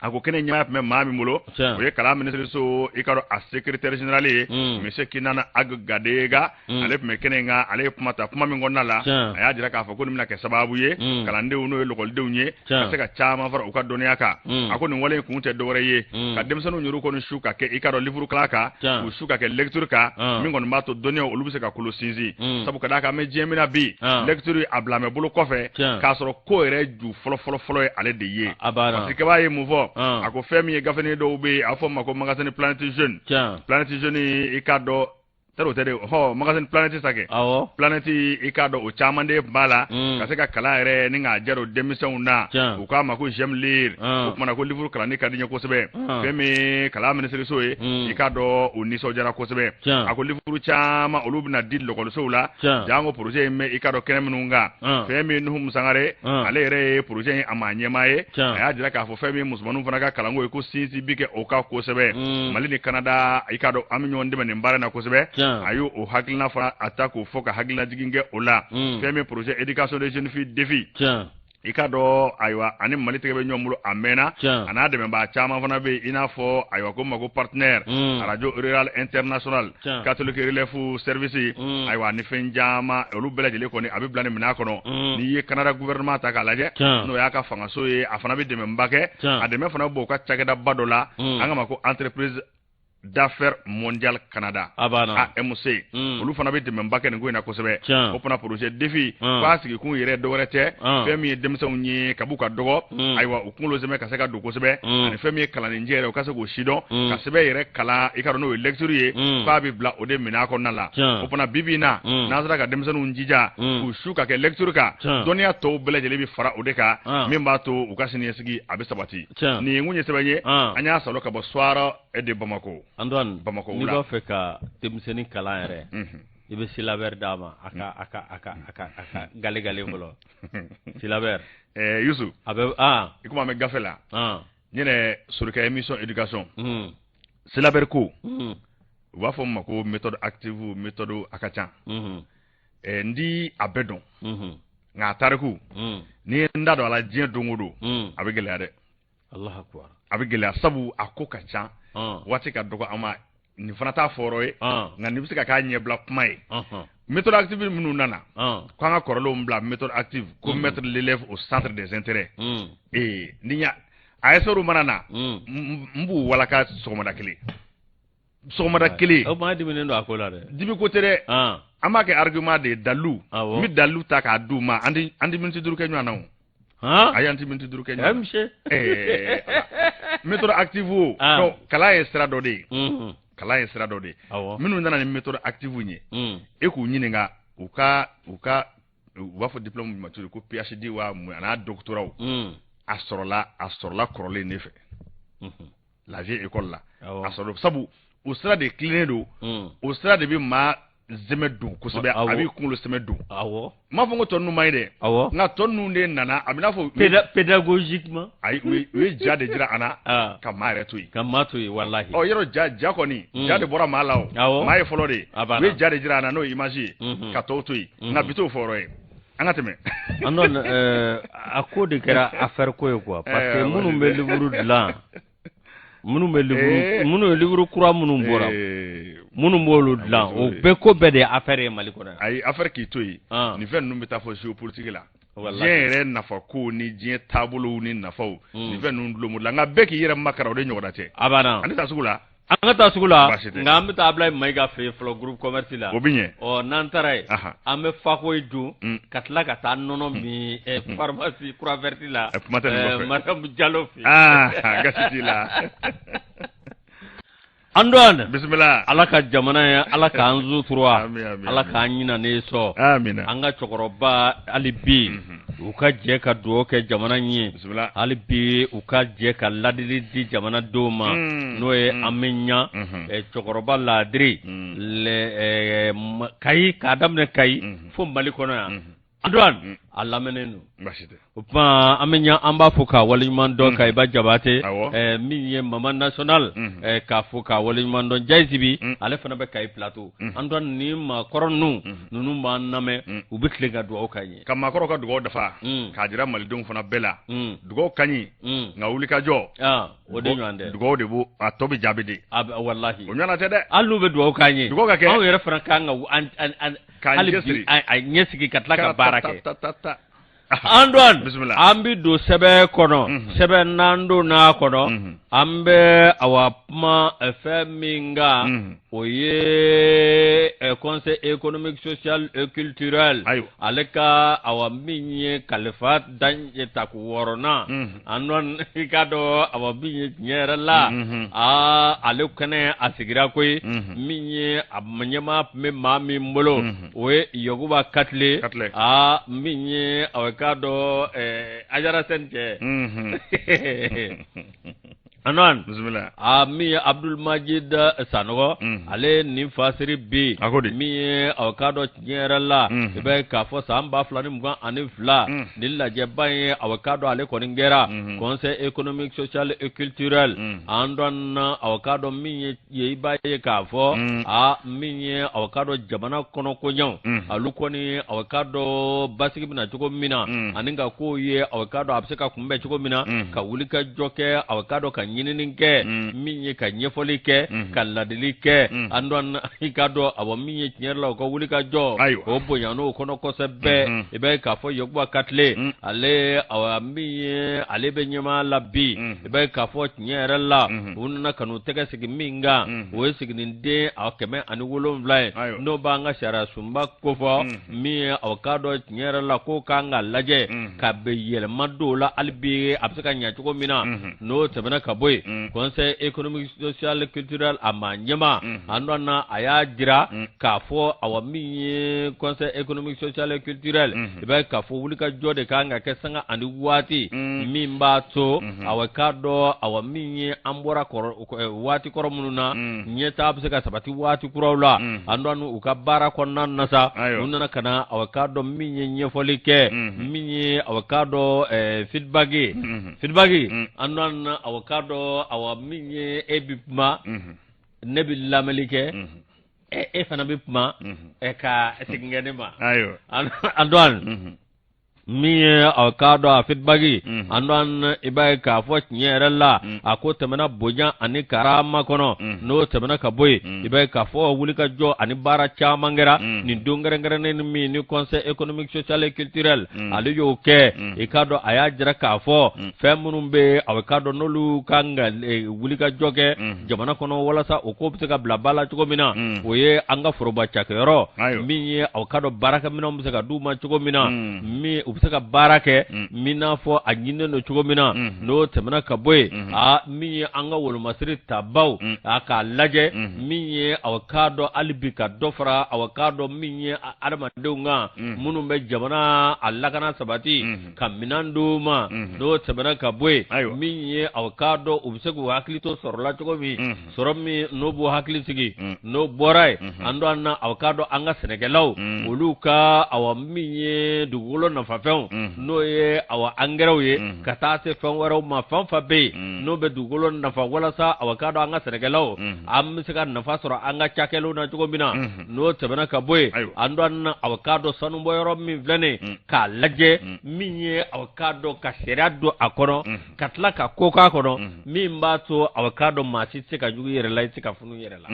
a ko kɛnɛ ɲɛmaa tun bɛ maa min bolo, o ye kalan minisiriso, i ka dɔn, a secrétaire général ye, monsieur Kinana Ag Gadega. Ale tun bɛ kɛnɛ in kan. Ale ye kuma ta, kuma min kɔnɔna la, a y'a jira k'a fɔ ko nin bɛna kɛ sababu ye kalandenw, n'o ye lɔgɔlidenw ye, ka se ka caman fara u ka dɔnniya kan. A ko nin wale in kun tɛ dɔwɛrɛ ye ka denmisɛnninw yɛrɛ kɔni su ka kɛ, i ka dɔn, livre kalan kan, k'u su ka kɛ lecture kan, min kɔni b'a to dɔnniyaw olu bɛ se ka kolo sinsin, sabu ka d'a kan an bɛ diɲɛ min na bi, lecture a bila mɛ bolo kɔfɛ, k'a sɔrɔ ko yɛrɛ ju fɔlɔ fɔlɔ fɔlɔ ye ale de ye. Parce que ye mun fɔ? A ko fɛn min ye gafenin dɔw bɛ yen, a fɔ ma ko magazine Planète Jeune. Planète Jeune, i k'a dɔn. Tari o tɛ de hɔ magazine Planète sa kɛ. Awɔ. Planète i k'a dɔn o caman de tun b'a la. Ka se ka kalan yɛrɛ ni k'a diya don denmisɛnw na. Tiɲɛ. U k'a ma ko j'aime lire. O kumana ko livre kalanni ka di n ye kosɛbɛ. Fɛn min ye kalan minisiriso ye. I k'a dɔn o nisɔndiyara kosɛbɛ. Tiɲɛ. A ko livre caman olu bɛna di lɔkɔlisow la. Tiɲɛ. Janko projet in bɛ i k'a dɔn kɛnɛ minnu kan. Fɛn min ye Nuhum Sangare. Ale yɛrɛ ye projet in a maa ɲɛmaa ye. Tiɲɛ. A y'a jira k'a fɔ fɛn min ye musomanninw fana ka kalanko ye ko sinsin bi kɛ o kan kosɛbɛ. Mali ni Canada i k'a dɔn an bɛ ɲɔgɔn dɛmɛ nin baara in na kosɛbɛ. Tiɲɛ. A y'o o hakilina fana a ta k'o fɔ ka hakilinajigin kɛ o la. Fɛn min projet éducation des jeunes filles défi. Tiɲɛ. I k'a dɔn ayiwa ani Mali tɛgɛ bɛ ɲɔgɔn bolo a mɛnna. Tiɲɛ. A n'a dɛmɛbaa caman fana bɛ yen i n'a fɔ ayiwa ko ma ko partenaire. Radio Rural International. Tiɲɛ. Catholic Relief Service. Ayiwa ni fɛn caman olu bɛɛ lajɛlen kɔni a bɛ bila nin minɛn kɔnɔ. N'i ye Canada gouvernement ta k'a lajɛ. Tiɲɛ. N'o y'a ka fangaso ye a fana bɛ dɛmɛba kɛ. Tiɲɛ. A dɛmɛ fana bɛ bɔ u ka cakɛdaba dɔ la. An k'a ma ko entreprise d'affaires mondiale Canada. A banna. AMC. Olu fana bɛ dɛmɛba kɛ nin ko in na kosɛbɛ. Tiɲɛ. O fana projet défi. Mm. K'a sigikun yɛrɛ dɔwɛrɛ tɛ. Fɛn min ye denmisɛnw ye kab'u ka dɔgɔ. Ayiwa u kunkolo sɛmɛ ka se ka don kosɛbɛ. Ani fɛn min ye kalanninjɛ yɛrɛ u ka se k'o sidɔn. Ka sɛbɛn yɛrɛ kalan i ka dɔn n'o ye lecture ye. K'a bɛ bila o de minɛn kɔnɔna la. Tiɲɛ. O fana bi bi in na. N'an sera ka denmisɛnninw jija. K'u su ka kɛ lecture kan. Tiɲɛ. Dɔnniya tɔw bɛɛ lajɛlen bɛ fara o de kan. Ah. Min b'a to u ka siniɲɛsigi a bɛ sabati. Tiɲɛ. Nin ye kun ye sɛbɛn ye. Ah. An y'a sɔrɔ ka bɔ Soir de Bamako. Antoine, Bamakɔ n'i wula. b'a fɛ ka denmisɛnnin kalan yɛrɛ, i bɛ syllabaire d'a ma a ka a ka a ka a ka a ka gale gale fɔlɔ. Syllabaire. Yusu. A bɛ ah. I komi an bɛ gafe la. Ah. N yɛrɛ Sorika émission éducation. Syllabaire ko. U b'a fɔ min ma ko méthode active, méthode a ka ca. N di a bɛɛ dɔn. Nka a tariku. N'i ye n da don a la diɲɛ don o don. A bɛ gɛlɛya dɛ. Allahu akbar. A bɛ gɛlɛya sabu a ko ka ca. Ah. Waati ka dɔgɔ an ma nin fana t'a fɔyɔrɔ ye. Ah. Nka nin bɛ se ka k'a ɲɛbila kuma ye. Ɔhɔn. Méthode active minnu nana. Ah. Ko an ka kɔrɔlenw bila méthode active. Ko mettre l'élève au centre des intérêts. Ee ni y'a a experts mana na. N b'u walaka sɔgɔmada kelen. Sɔgɔmada kelen. O maa diminen don a ko la dɛ. Dimi ko tɛ dɛ. Ah. An b'a kɛ argument de ye dalilu. Awɔ. N bɛ dalilu ta k'a d'u ma an tɛ miniti 5 kɛ ɲɔgɔn na o. Han? Ayi an tɛ miniti 5 kɛ ɲɔgɔn na. Monsieur. Méthode active o. Ah. Donc kalan ye sira dɔ de ye. Kalan ye sira dɔ de ye. Awɔ. Minnu nana ni méthode active ye. E k'u ɲininka u ka u b'a fɔ diplôme ma cogo di ko PhD wa mun a n'a doctorat a sɔrɔla kɔrɔlen de fɛ. La vieille école la. Awɔ. A sɔrɔ sabu o sira de tilennen don. O sira de bɛ maa zɛmɛ don kosɛbɛ Awɔ. a b'i kunkolo sɛmɛ don. Awɔ. N m'a fɔ ko tɔ ninnu man ɲi dɛ. Awɔ. Nka tɔ ninnu de nana a bɛ n'a fɔ. Pédagogiquement. Ayi u ye ja de jira an na. Ah. Ka maa yɛrɛ to yen. Ka maa to yen walahi. Ɔ yɔrɔ ja kɔni. Ja de bɔra maa la o. Awɔ. Maa ye fɔlɔ de ye. A banna. U ye ja de jira an na n'o ye image ye. Ka tɔw to yen. Nka bi t'o fɔyɔrɔ ye. An ka tɛmɛ. Antoine a ko de kɛra affaire ko ye quoi parce que minnu bɛ livre dilan minnu bɛ livre minnu ye livre kura minnu bɔra minnu b'olu dilan o bɛɛ ko bɛɛ de ye affaire ye Mali kɔnɔ yan. Ayi affaire k'i to yen. Ah. Nin fɛn ninnu bɛ taa fɔ géopolitique la. Walahi. Diɲɛ yɛrɛ nafa ko ni diɲɛ taabolow ni nafaw. Nin fɛn ninnu dulon la nka bɛɛ k'i yɛrɛ makara o de ɲɔgɔnna tɛ. A banna. An tɛ taa sugu la. An ka taa sugu la Baasi tɛ. nka an bɛ taa Ablaye Mayiga fɛ yen fɔlɔ groupe commerce la. O bɛ ɲɛ. Ɔ n'an taara yen. Ahan. An bɛ fakoyi dun. Mm. Ka tila ka taa nɔnɔ min pharmacie Croix Verte la. Kuma tɛ nin kɔfɛ. Madame Diallo fɛ yen. Ah gasi t'i la. Antoine. Bisimila. Ala ka jamana ye Ala k'an sutura. Ami, ami, Ala ami. k'an ɲinalen sɔn. Amina. An ka cɛkɔrɔba hali bi u ka jɛ ka dugawu kɛ jamana in ye. Bisimila. Hali bi u ka jɛ ka ladili di jamanadenw ma. N'o ye an bɛ ɲa. Cɛkɔrɔba laadiri. Kayi k'a daminɛ Kayi fo Mali kɔnɔ yan. Antoine a lamɛnnen don. Baasi tɛ. O tuma an bɛ ɲa an b'a fɔ k'a waleɲuman dɔn Kayiba Jabate. Awɔ. Min ye Mama National. K'a fɔ k'a waleɲuman dɔn Jayisibi. Ale fana bɛ Kayi Plateau. Antoine ni maakɔrɔ ninnu b'an lamɛn u bɛ tilen ka dugawu k'an ye. Ka maakɔrɔw ka dugawu dafa. K'a jira malidenw fana bɛɛ la. Dugawu ka ɲi. Nka wuli ka jɔ. Ah, o de ɲɔgɔn tɛ. Dugawu de b'o a tɔ bɛ jaabi de. A bɛ walahi. O ɲɔgɔnna tɛ dɛ. Hali n'u bɛ dugawu k'an ye. Dugawu ka kɛ. Anw yɛrɛ fana kan ka an K'an hali bi cɛsiri. a ɲɛsigi ka tila ka baara kɛ. Ta, ta, ta, ta. Antoine, an bɛ don sɛbɛn kɔnɔ, sɛbɛn n'an donna kɔnɔ, an bɛ awa kuma fɛn min kan, o ye Conseil économique, social et culturel, ale ka awa min ye kalifa dan tako wɔɔrɔnan. Antoine, i k'a dɔn awa min ye tiɲɛ yɛrɛ la, aa, ale kɛnɛ a sigira koyi. Min ye a ɲɛmaa tun bɛ maa min bolo, o ye Yakuba Katile. Aa, min ye awa i k'a dɔn Ajara Sɛn cɛ. Antoine, aa, min ye Abdul Majid Sanɔgɔ, ale ye nin fasiri bi. Min ye aw k'a dɔn tiɲɛ yɛrɛ la, i b'a ye k'a fɔ san 2022, nin lajɛba ye, aw k'a dɔn ale kɔni kɛra Conseil économique, social et culturel. Antoine, aw k'a dɔn min ye ye, i b'a ye k'a fɔ aa, min ye aw k'a dɔn jamana kɔnɔ koɲɛw, olu kɔni, aw k'a dɔn basigi bɛna cogo min na, ani ka kow ye, aw k'a dɔn a bɛ se ka kunbɛn cogo min na, ka wuli ka jɔ kɛ, aw k'a dɔn ka ɲinini kɛ, min ye ka ɲɛfɔli kɛ, ka ladili kɛ. Antoine, i k'a dɔn awɔ min ye tiɲɛ yɛrɛ la, u ka wuli ka jɔ, o bonya n'o kɔnɔ kosɛbɛ. I b'a ye k'a fɔ Yakuba Katile, ale awa min ye ale bɛ ɲɛmaa la bi, i b'a ye k'a fɔ tiɲɛ yɛrɛ la, u nana ka n'u tɛgɛ sigi min kan, o ye siginiden a 107 ye, n'o b'an ka sariya sunba kofɔ. Min ye aw k'a dɔn tiɲɛ yɛrɛ la k'o kan ka lajɛ ka bɛ yɛlɛma don o la hali bi, a bɛ se ka ɲɛ cogo min na. N'o tɛmɛna ka bɔ yen, Conseil économique, social, culturel a maa ɲɛmaa Antoine, a y'a jira k'a fɔ awa min ye Conseil économique, social et culturel, i b'a ye k'a fɔ wulikajɔ de kan ka kɛ sanga ani waati, min b'a to awa k'a dɔn awa min ye an bɔra waati kɔrɔ minnu na, ɲɛtaa bɛ se ka sabati waati kuraw la. Antoine, u ka baara kɔnɔna na sa, u nana ka na awa k'a dɔn min ye ɲɛfɔli kɛ, min ye awa k'a dɔn feedback ye, feedback. Antoine, awa k'a dɔn awa min ye e bɛ kuma, ne bɛ lamɛnni kɛ, e fana bɛ kuma ka segin kɛ ne ma. Antoine, min ye a k'a dɔn a feedback, Antoine, i b'a ye k'a fɔ tiɲɛ yɛrɛ la, a ko tɛmɛna bonya ani karama kɔnɔ. N'o tɛmɛna ka bɔ yen, i b'a ye k'a fɔ wulikajɔ ani baara caman kɛra nin don kɛrɛnkɛrɛnnen min ni Conseil économique, social et culturel ale y'o kɛ. I k'a dɔn a y'a jira k'a fɔ fɛn minnu bɛ a k'a dɔn n'olu kan ka wulikajɔ kɛ jamana kɔnɔ walasa o ko bɛ se ka bila ba la cogo min na, o ye an ka foroba cakɛyɔrɔ min ye aw k'a dɔn baarakɛminɛnw bɛ se ka d'u ma cogo min na, min u bɛ se ka baara kɛ min n'a fɔ a ɲininen don cogo min na. N'o tɛmɛna ka bɔ yen, aa, min ye an ka wolomasiri tabaw, a k'a lajɛ min ye aw k'a dɔn hali bi ka dɔ fara aw k'a dɔn min ye adamadenw kan minnu bɛ jamana a lakana sabati, ka minɛn d'u ma. N'o tɛmɛna ka bɔ yen, min ye aw k'a dɔn u bɛ se k'u hakili to sɔrɔ la cogo min, sɔrɔ min n'o b'u hakili sigi. N'o bɔra yen, Antoine, aw k'a dɔn an ka sɛnɛkɛlaw, olu ka awa min ye dugukolo nafafɛnw, n'o ye awa angɛrɛw ye, ka taa se fɛn wɛrɛw ma, fɛn fɛn bɛ yen n'o bɛ dugukolo nafa, walasa aw k'a dɔn an ka sɛnɛkɛlaw, an bɛ se ka nafa sɔrɔ an ka cakɛlenw na cogo min na. N'o tɛmɛna ka bɔ yen, Antoine, aw k'a dɔn sanubɔyɔrɔ min filɛ nin, k'a lajɛ min ye aw k'a dɔn ka sariya don a kɔnɔ, ka tila ka ko k'a kɔnɔ min b'a to aw k'a dɔn maa si tɛ se ka jugu yɛrɛ la, i tɛ se ka funu yɛrɛ la.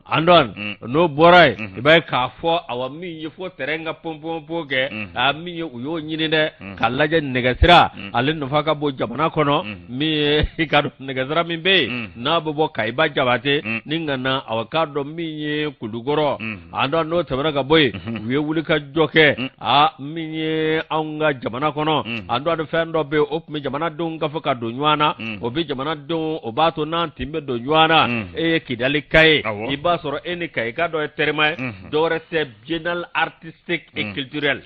Antoine, n'o bɔra yen, i b'a ye k'a fɔ awa min ye fo tɛrɛn ka pɔnpɔnpɔn kɛ, a min ye u y'o ɲini dɛ, k'a lajɛ nɛgɛsira, ale nafa ka bon jamana kɔnɔ. Min ye i k'a dɔn nɛgɛsira min bɛ yen n'a bɛ bɔ Kayiba Jabate ni ka na aw k'a dɔn min ye Kulukɔrɔ. Antoine, n'o tɛmɛna ka bɔ yen, u ye wulikajɔ kɛ a min ye anw ka jamana kɔnɔ. Antoine, fɛn dɔ bɛ yen, o tun bɛ jamanadenw ka fɔ ka don ɲɔgɔn na, o bɛ jamanadenw, o b'a to n'an tin bɛ don ɲɔgɔn na. E ye Kidalika ye, i b'a sɔrɔ e ni Kayika dɔ ye terima ye, dɔwɛrɛ tɛ, biennale artistique et culturelle.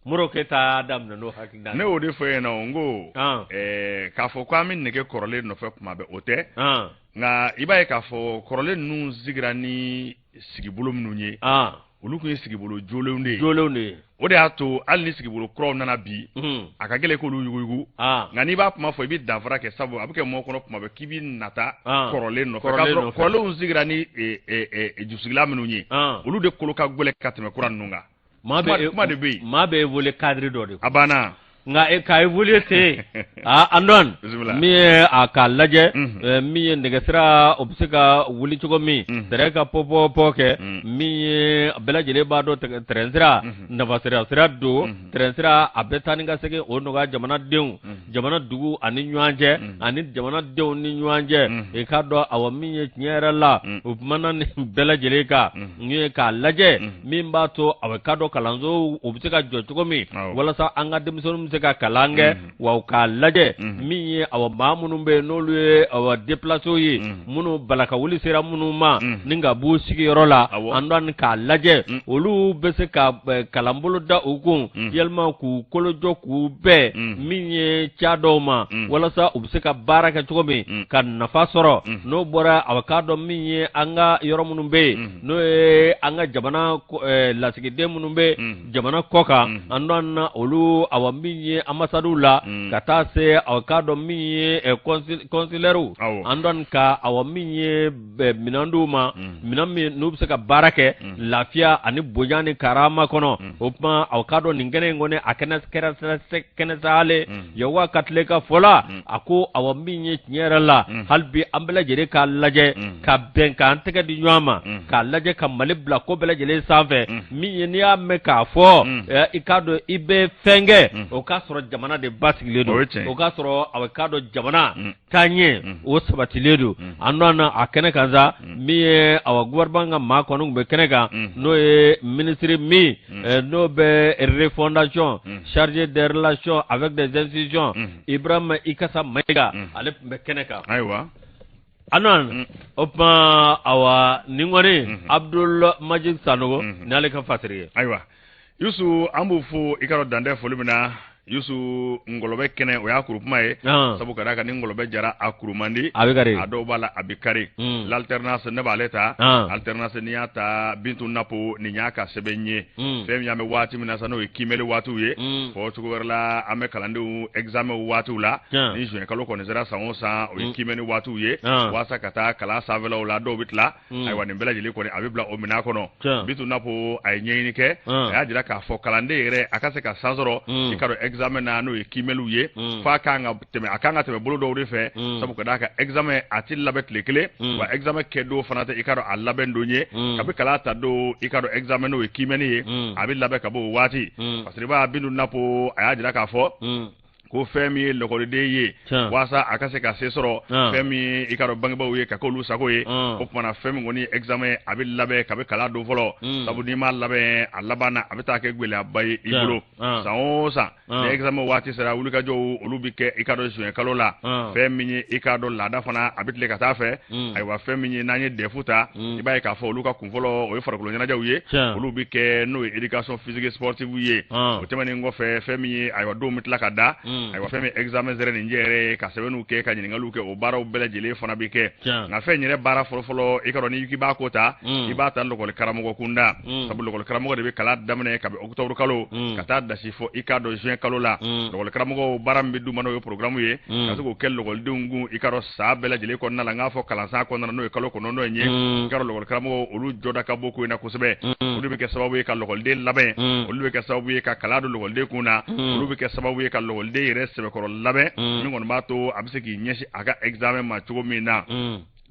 Modibo Keyita y'a daminɛ n'o hakilina. Ne y'o de fɔ yen nɔ, n ko k'a fɔ ko an bɛ nɛgɛ kɔrɔlen nɔfɛ kuma bɛɛ, o tɛ. Nka i b'a ye k'a fɔ kɔrɔlen ninnu sigira ni sigibolo minnu ye, olu tun ye sigibolo jolenw de ye. Jolenw de ye. O de y'a to hali ni sigibolo kuraw nana bi, a ka gɛlɛn k'olu yuguyugu. Nka n'i b'a kuma fɔ, i bɛ danfara kɛ, sabu a bɛ kɛ mɔgɔ kɔnɔ kuma bɛɛ k'i bɛ nata kɔrɔlen nɔfɛ, k'a sɔrɔ kɔrɔlenw sigira ni jusigila minnu ye, olu de kolo ka gɛlɛn ka tɛmɛ kura ninnu kan. Maa bɛ kuma de bɛ yen, maa bɛ wele cadre dɔ de. A banna. Nka e k'a évoluer ten aa Antoine min ye a k'a lajɛ min ye nɛgɛsira o bɛ se ka wuli cogo min tɛrɛn ka pɔpɔpɔ kɛ min ye bɛɛ lajɛlen b'a dɔn tɛrɛn sira nafasira sira don tɛrɛn sira a bɛ taa ni ka segin o nɔgɔya jamanadenw jamana dugu ani ɲɔgɔn cɛ ani jamanadenw ni ɲɔgɔn cɛ i k'a dɔn awa min ye tiɲɛ yɛrɛ la u kumana nin bɛɛ lajɛlen kan n ye k'a lajɛ min b'a to a k'a dɔn kalanso o bɛ se ka jɔ cogo min walasa an ka denmisɛnninw bɛ se ka kalan kɛ wa u k'a lajɛ min ye awa maa minnu bɛ yen n'olu ye awa déplacés ye minnu bala ka wuli sera minnu ma ni ka b'u sigiyɔrɔ la Antoine k'a lajɛ olu bɛ se ka kalanbolo da u kun yalima k'u kolojɔ k'u bɛn min ye ca dɔw ma walasa u bɛ se ka baara kɛ cogo min ka nafa sɔrɔ n'o bɔra a k'a dɔn min ye an ka yɔrɔ minnu bɛ yen n'o ye an ka jamana lasigiden minnu bɛ jamana kɔ kan Antoine olu awa min ye anbasadiw la ka taa se a k'a dɔn min ye consulaires Antoine ka awa min ye minɛn d'u ma minɛn min n'u bɛ se ka baara kɛ lafiya ani bonya ni karama kɔnɔ o tuma a k'a dɔn nin kɛnɛ in kɔni a kɛnɛ kɛra kɛnɛ sale Yakuba Katile ka fɔ la a ko awa min ye tiɲɛ yɛrɛ la hali bi an bɛɛ lajɛlen k'a lajɛ ka bɛn k'an tɛgɛ di ɲɔgɔn ma k'a lajɛ ka Mali bila ko bɛɛ lajɛlen sanfɛ min ye n'i y'a mɛn k'a fɔ i k'a dɔn i bɛ fɛn kɛ o k'a sɔrɔ jamana de basigilen don o k'a sɔrɔ a k'a dɔn jamana taaɲɛ o sabatilen don Antoine a kɛnɛ kan sa min ye awa gouvernement ka maa kɔni tun bɛ kɛnɛ kan n'o ye minisiri min n'o bɛ refondation chargé des relations avec des institutions Ibrahima Ikasa Mayiga ale tun bɛ kɛnɛ kan ayiwa Antoine o tuma awa nin kɔni Abdul Majid Sanogo n'ale ka fasiri ye ayiwa Yusu an b'u fo i ka dɔn dan tɛ foli min na Yusu ngɔlɔbɛ kɛnɛ o y'a kuru kuma ye sabu ka d'a kan ni ngɔlɔbɛ jara a kuru man di a bɛ kari a dɔw b'a la a bɛ kari l'alternance ne b'ale ta alternance n'i y'a ta Bintu Napo nin y'a ka sɛbɛn ye fɛn min an bɛ waati min na sa n'o ye kiimɛli waatiw ye fɔ cogo wɛrɛ la an bɛ kalandenw examen waatiw la ni juin kalo kɔni sera san o san o ye kiimɛni waatiw ye walasa ka taa kalan sanfɛlaw la dɔw bɛ tila ayiwa nin bɛɛ lajɛlen kɔni a bɛ bila o minɛn kɔnɔ Bintu Napo a ye ɲɛɲini kɛ a y'a jira k'a fɔ kalanden yɛrɛ a ka se ka san sɔrɔ i ka dɔn examen na n'o ye kiimɛliw ye f'a kan ka tɛmɛ a kan ka tɛmɛ bolo dɔw de fɛ sabu ka d'a kan examen a tɛ labɛn tile kelen wa examen kɛ don fana tɛ i ka dɔn a labɛn don ye kabi kalan ta don i ka dɔn examen n'o ye kiimɛni ye a bɛ labɛn ka bɔ o waati fasiriba Bintu Napo a y'a jira k'a fɔ ko fɛn min ye lɔkɔliden ye walasa a ka se ka se sɔrɔ fɛn min ye i ka dɔn bangebaaw ye ka k'olu sago ye o tuma na fɛn min kɔni ye examen a bɛ labɛn kabi kalan don fɔlɔ sabu n'i m'a labɛn a laban na a bɛ taa kɛ gɛlɛyaba ye i bolo san o san ni examen waati sera wulikajɔw olu bɛ kɛ i ka dɔn juin kalo la fɛn min ye i ka dɔn laada fana a bɛ tile ka taa fɛ ayiwa fɛn min ye n'an ye DEF ta i b'a ye k'a fɔ olu ka kunfɔlɔ o ye farikolo ɲɛnajɛw ye olu bɛ kɛ n'o ye éducation physique sportive ye o tɛmɛnen kɔfɛ fɛn min ye ayiwa don bɛ tila ka da ayiwa fɛn min examen yɛrɛ nin yɛrɛ ye ka sɛbɛnniw kɛ ka ɲininkaliw kɛ o baaraw bɛɛ lajɛlen fana bɛ kɛ nka fɛn yɛrɛ baara fɔlɔfɔlɔ i ka dɔn n'i k'i b'a ko ta i b'a ta lɔkɔli karamɔgɔ kunda sabu lɔkɔli karamɔgɔ de bɛ kalan daminɛ kabi octobre kalo ka taa dasi fɔ i k'a dɔn juin kalo la lɔkɔli karamɔgɔw baara min bɛ d'u ma n'o ye programme ye ka se k'o kɛ lɔkɔlidenw kun i ka dɔn san bɛɛ lajɛlen kɔnɔna la n k'a fɔ kalansan kɔnɔna na n'o ye kalo 9 in ye i ka dɔn lɔkɔli karamɔgɔw olu jɔda ka bon ko in na kosɛbɛ olu bɛ kɛ sababu ye ka lɔkɔliden labɛn olu bɛ kɛ sababu ye ka kalan don lɔkɔliden kun na olu bɛ kɛ sababu ye ka lɔkɔliden yɛrɛ sɛbɛkɔrɔ labɛn min kɔni b'a to a bɛ se k'i ɲɛsin a ka examen ma cogo min na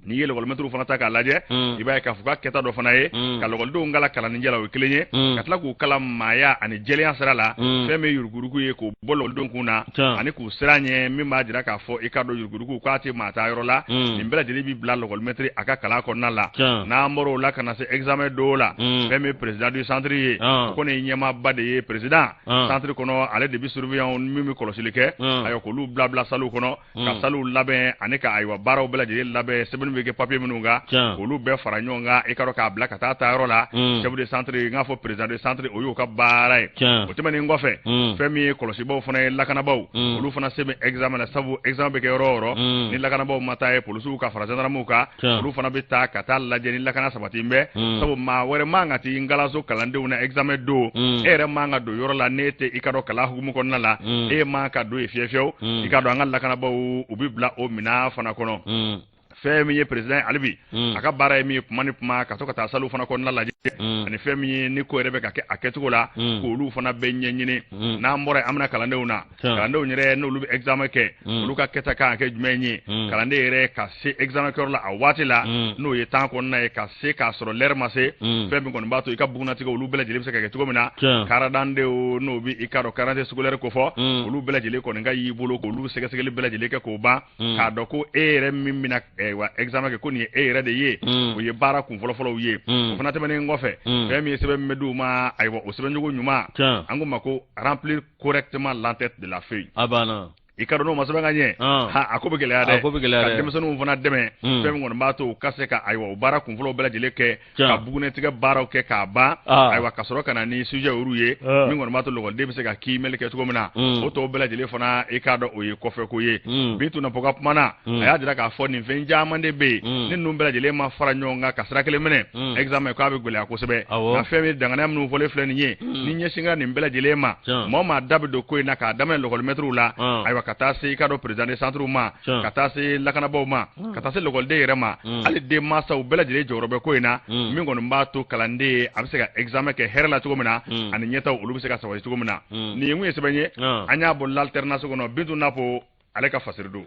n'i ye lɔkɔlimɛtiriw fana ta k'a lajɛ i b'a ye k'a fɔ ka kɛta dɔ fana ye ka lɔkɔlidenw kalan kalanninjɛ la o ye kelen ye ka tila k'u kalan maaya ani jɛlenya sira la fɛn min ye yuruguyurugu ye k'o bɔ lɔkɔlidenw kun na ani k'u siran ɲɛ min b'a jira k'a fɔ i k'a dɔn yuruguyurugu k'a tɛ maa taa yɔrɔ la nin bɛɛ lajɛlen bɛ bila lɔkɔlimɛtiri a ka kalan kɔnɔna la n'an bɔra o la ka na se examen don la fɛn min ye président du centre ye o kɔni ye ɲɛmaaba de ye président centre kɔnɔ ale de bɛ surveillant min bɛ kɔlɔsili kɛ ayiwa k'olu bila bila saliw kɔnɔ ka saliw labɛn ani ka ayiwa baaraw bɛɛ lajɛlen labɛn sɛbɛnni bɛ kɛ papier minnu kan olu bɛɛ fara ɲɔgɔn kan i ka dɔn k'a bila ka taa taayɔrɔ la chef de centre n k'a fɔ président de centre o y'o ka baara ye o tɛmɛnen kɔfɛ fɛn min ye kɔlɔsibaw fana ye lakanabaaw olu fana sen bɛ examen na sabu examen bɛ kɛ yɔrɔ o yɔrɔ ni lakanabaaw ma taa ye polisiw ka fara gendarmew kan olu fana bɛ taa ka taa lajɛ ni lakana sabati bɛ sabu maa wɛrɛ man ka t'i ngalaso kalandenw na examen don e yɛrɛ man ka don yɔrɔ la n'e tɛ i ka dɔn kalan hukumu kɔnɔna la e man ka don yen fiyewu fiyewu i ka dɔn an ka lakanabaaw u bɛ bila o minɛn fana kɔnɔ. Fɛn min ye président hali bi a ka baara ye min ye, kuma ni kuma, ka to ka taa sallew fana kɔnɔna lajɛ, ani fɛn min ye ni ko yɛrɛ bɛ ka kɛ a kɛcogo la, k'olu fana bɛɛ ɲɛɲini. N'an bɔra yen, an bɛna kalandenw na. Kalandenw yɛrɛ, n'olu bɛ examen kɛ, olu ka kɛta kan ka kɛ jumɛn ye? Kalanden yɛrɛ ka se examen kɛyɔrɔ la a waati la, n'o ye temps kɔnɔna ye, ka se k'a sɔrɔ l'heure ma se, fɛn min kɔni b'a to i ka bugunnatigɛ olu bɛɛ lajɛlen bɛ se ka kɛ cogo min na. Carte d'identité o, n'o bɛ i k'a dɔn carte scolaire ko fɔ, olu bɛɛ lajɛlen kɔni ka y'i bolo k'olu sɛgɛsɛgɛli bɛɛ lajɛlen kɛ k'o ban, k'a dɔn ko e yɛrɛ min bɛna wa examen kɛ, ko nin ye e yɛrɛ de ye. O ye baara kun fɔlɔfɔlɔw ye. O fana tɛmɛnen kɔfɛ, fɛn min ye sɛbɛn min bɛ d'u ma, ayiwa, o sɛbɛncogo ɲuman, an k'o ma ko remplir correctement l'entête de la feuille. A banna. I ka dɔn n'o ma sɛbɛn ka ɲɛ, ha, a ko bɛ gɛlɛya dɛ. A ko bɛ gɛlɛya dɛ. Ka denmisɛnninw fana dɛmɛ, fɛn min kɔni b'a to u ka se ka, ayiwa, o baara kunfɔlɔw bɛɛ lajɛlen kɛ, ka bugunɛtigɛ baaraw kɛ k'a ban, ayiwa, ka sɔrɔ ka na ni sujet olu ye, min kɔni b'a to lɔkɔliden bɛ se ka kiimɛli kɛ cogo min na. O tɔw bɛɛ lajɛlen fana, i k'a dɔn o ye kɔfɛ ko ye. Bintu Napo ka kuma na, a y'a jira k'a fɔ nin fɛn caman de bɛ yen, ni ninnu bɛɛ lajɛlen ma fara ɲɔgɔn kan ka sira kelen minɛ, examen k'a bɛ gɛlɛya kosɛbɛ. Nka fɛn min danganiya minnu fɔlen filɛ nin ye, ni ɲɛsin kɛra nin bɛɛ lajɛlen ma, maa o maa da bɛ don ko in na, k'a daminɛ lɔkɔlimɛtiriw la, ayiwa, ka taa se i k'a dɔn président de centre ma, ka taa se lakanabaaw ma, ka taa se lɔkɔliden yɛrɛ ma, hali denmansaw bɛɛ lajɛlen jɔyɔrɔ bɛ ko in na, min kɔni b'a to kalanden a bɛ se ka examen kɛ hɛrɛ la cogo min na, ani ɲɛtaaw olu bɛ se ka sabati cogo min na. Nin ye mun ye sɛbɛn ye, an y'a bɔ l'alternance kɔnɔ. Bintu Napo ale ka fasiri don.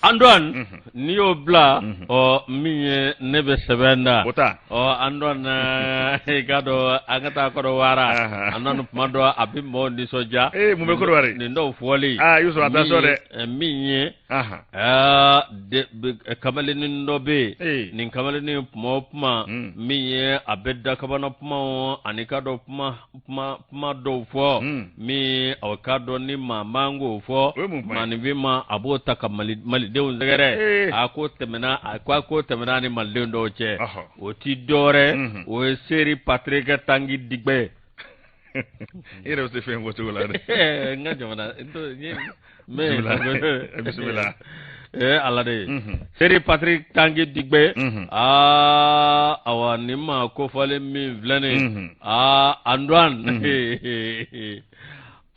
Antoine, n'i y'o bila, ɔ, min ye ne bɛ sɛbɛn da. O ta. Ɔ, Antoine, i k'a dɔn an ka taa Kɔnɔwara. Antoine, kuma dɔ a bɛ mɔgɔw nisɔndiya. Ee, mun bɛ Kɔnɔwari? Nin dɔw fɔli. Aa, Yusu, attention dɛ. Min ye kamalennin dɔ bɛ yen, nin kamalennin kuma o kuma, min ye a bɛ dakabana kumaw ani k'a dɔn kuma kuma kuma dɔw fɔ, min a k'a dɔn ni maa man k'o fɔ maaninfin ma, a b'o ta ka malidenw sɛgɛrɛ. A ko tɛmɛna, a ko a ko tɛmɛna ni malidenw dɔw cɛ, o ti dɔwɛrɛ, o ye Seri Patrick Tangi Digbɛ. I yɛrɛ bɛ se fɛn fɔ cogo la dɛ. N ka jamana bisimila. Ee Ala de ye Seri Patrick Tangi Digbɛ. Aa, awa, nin maa kofɔlen min filɛ nin ye, aa, Antoine,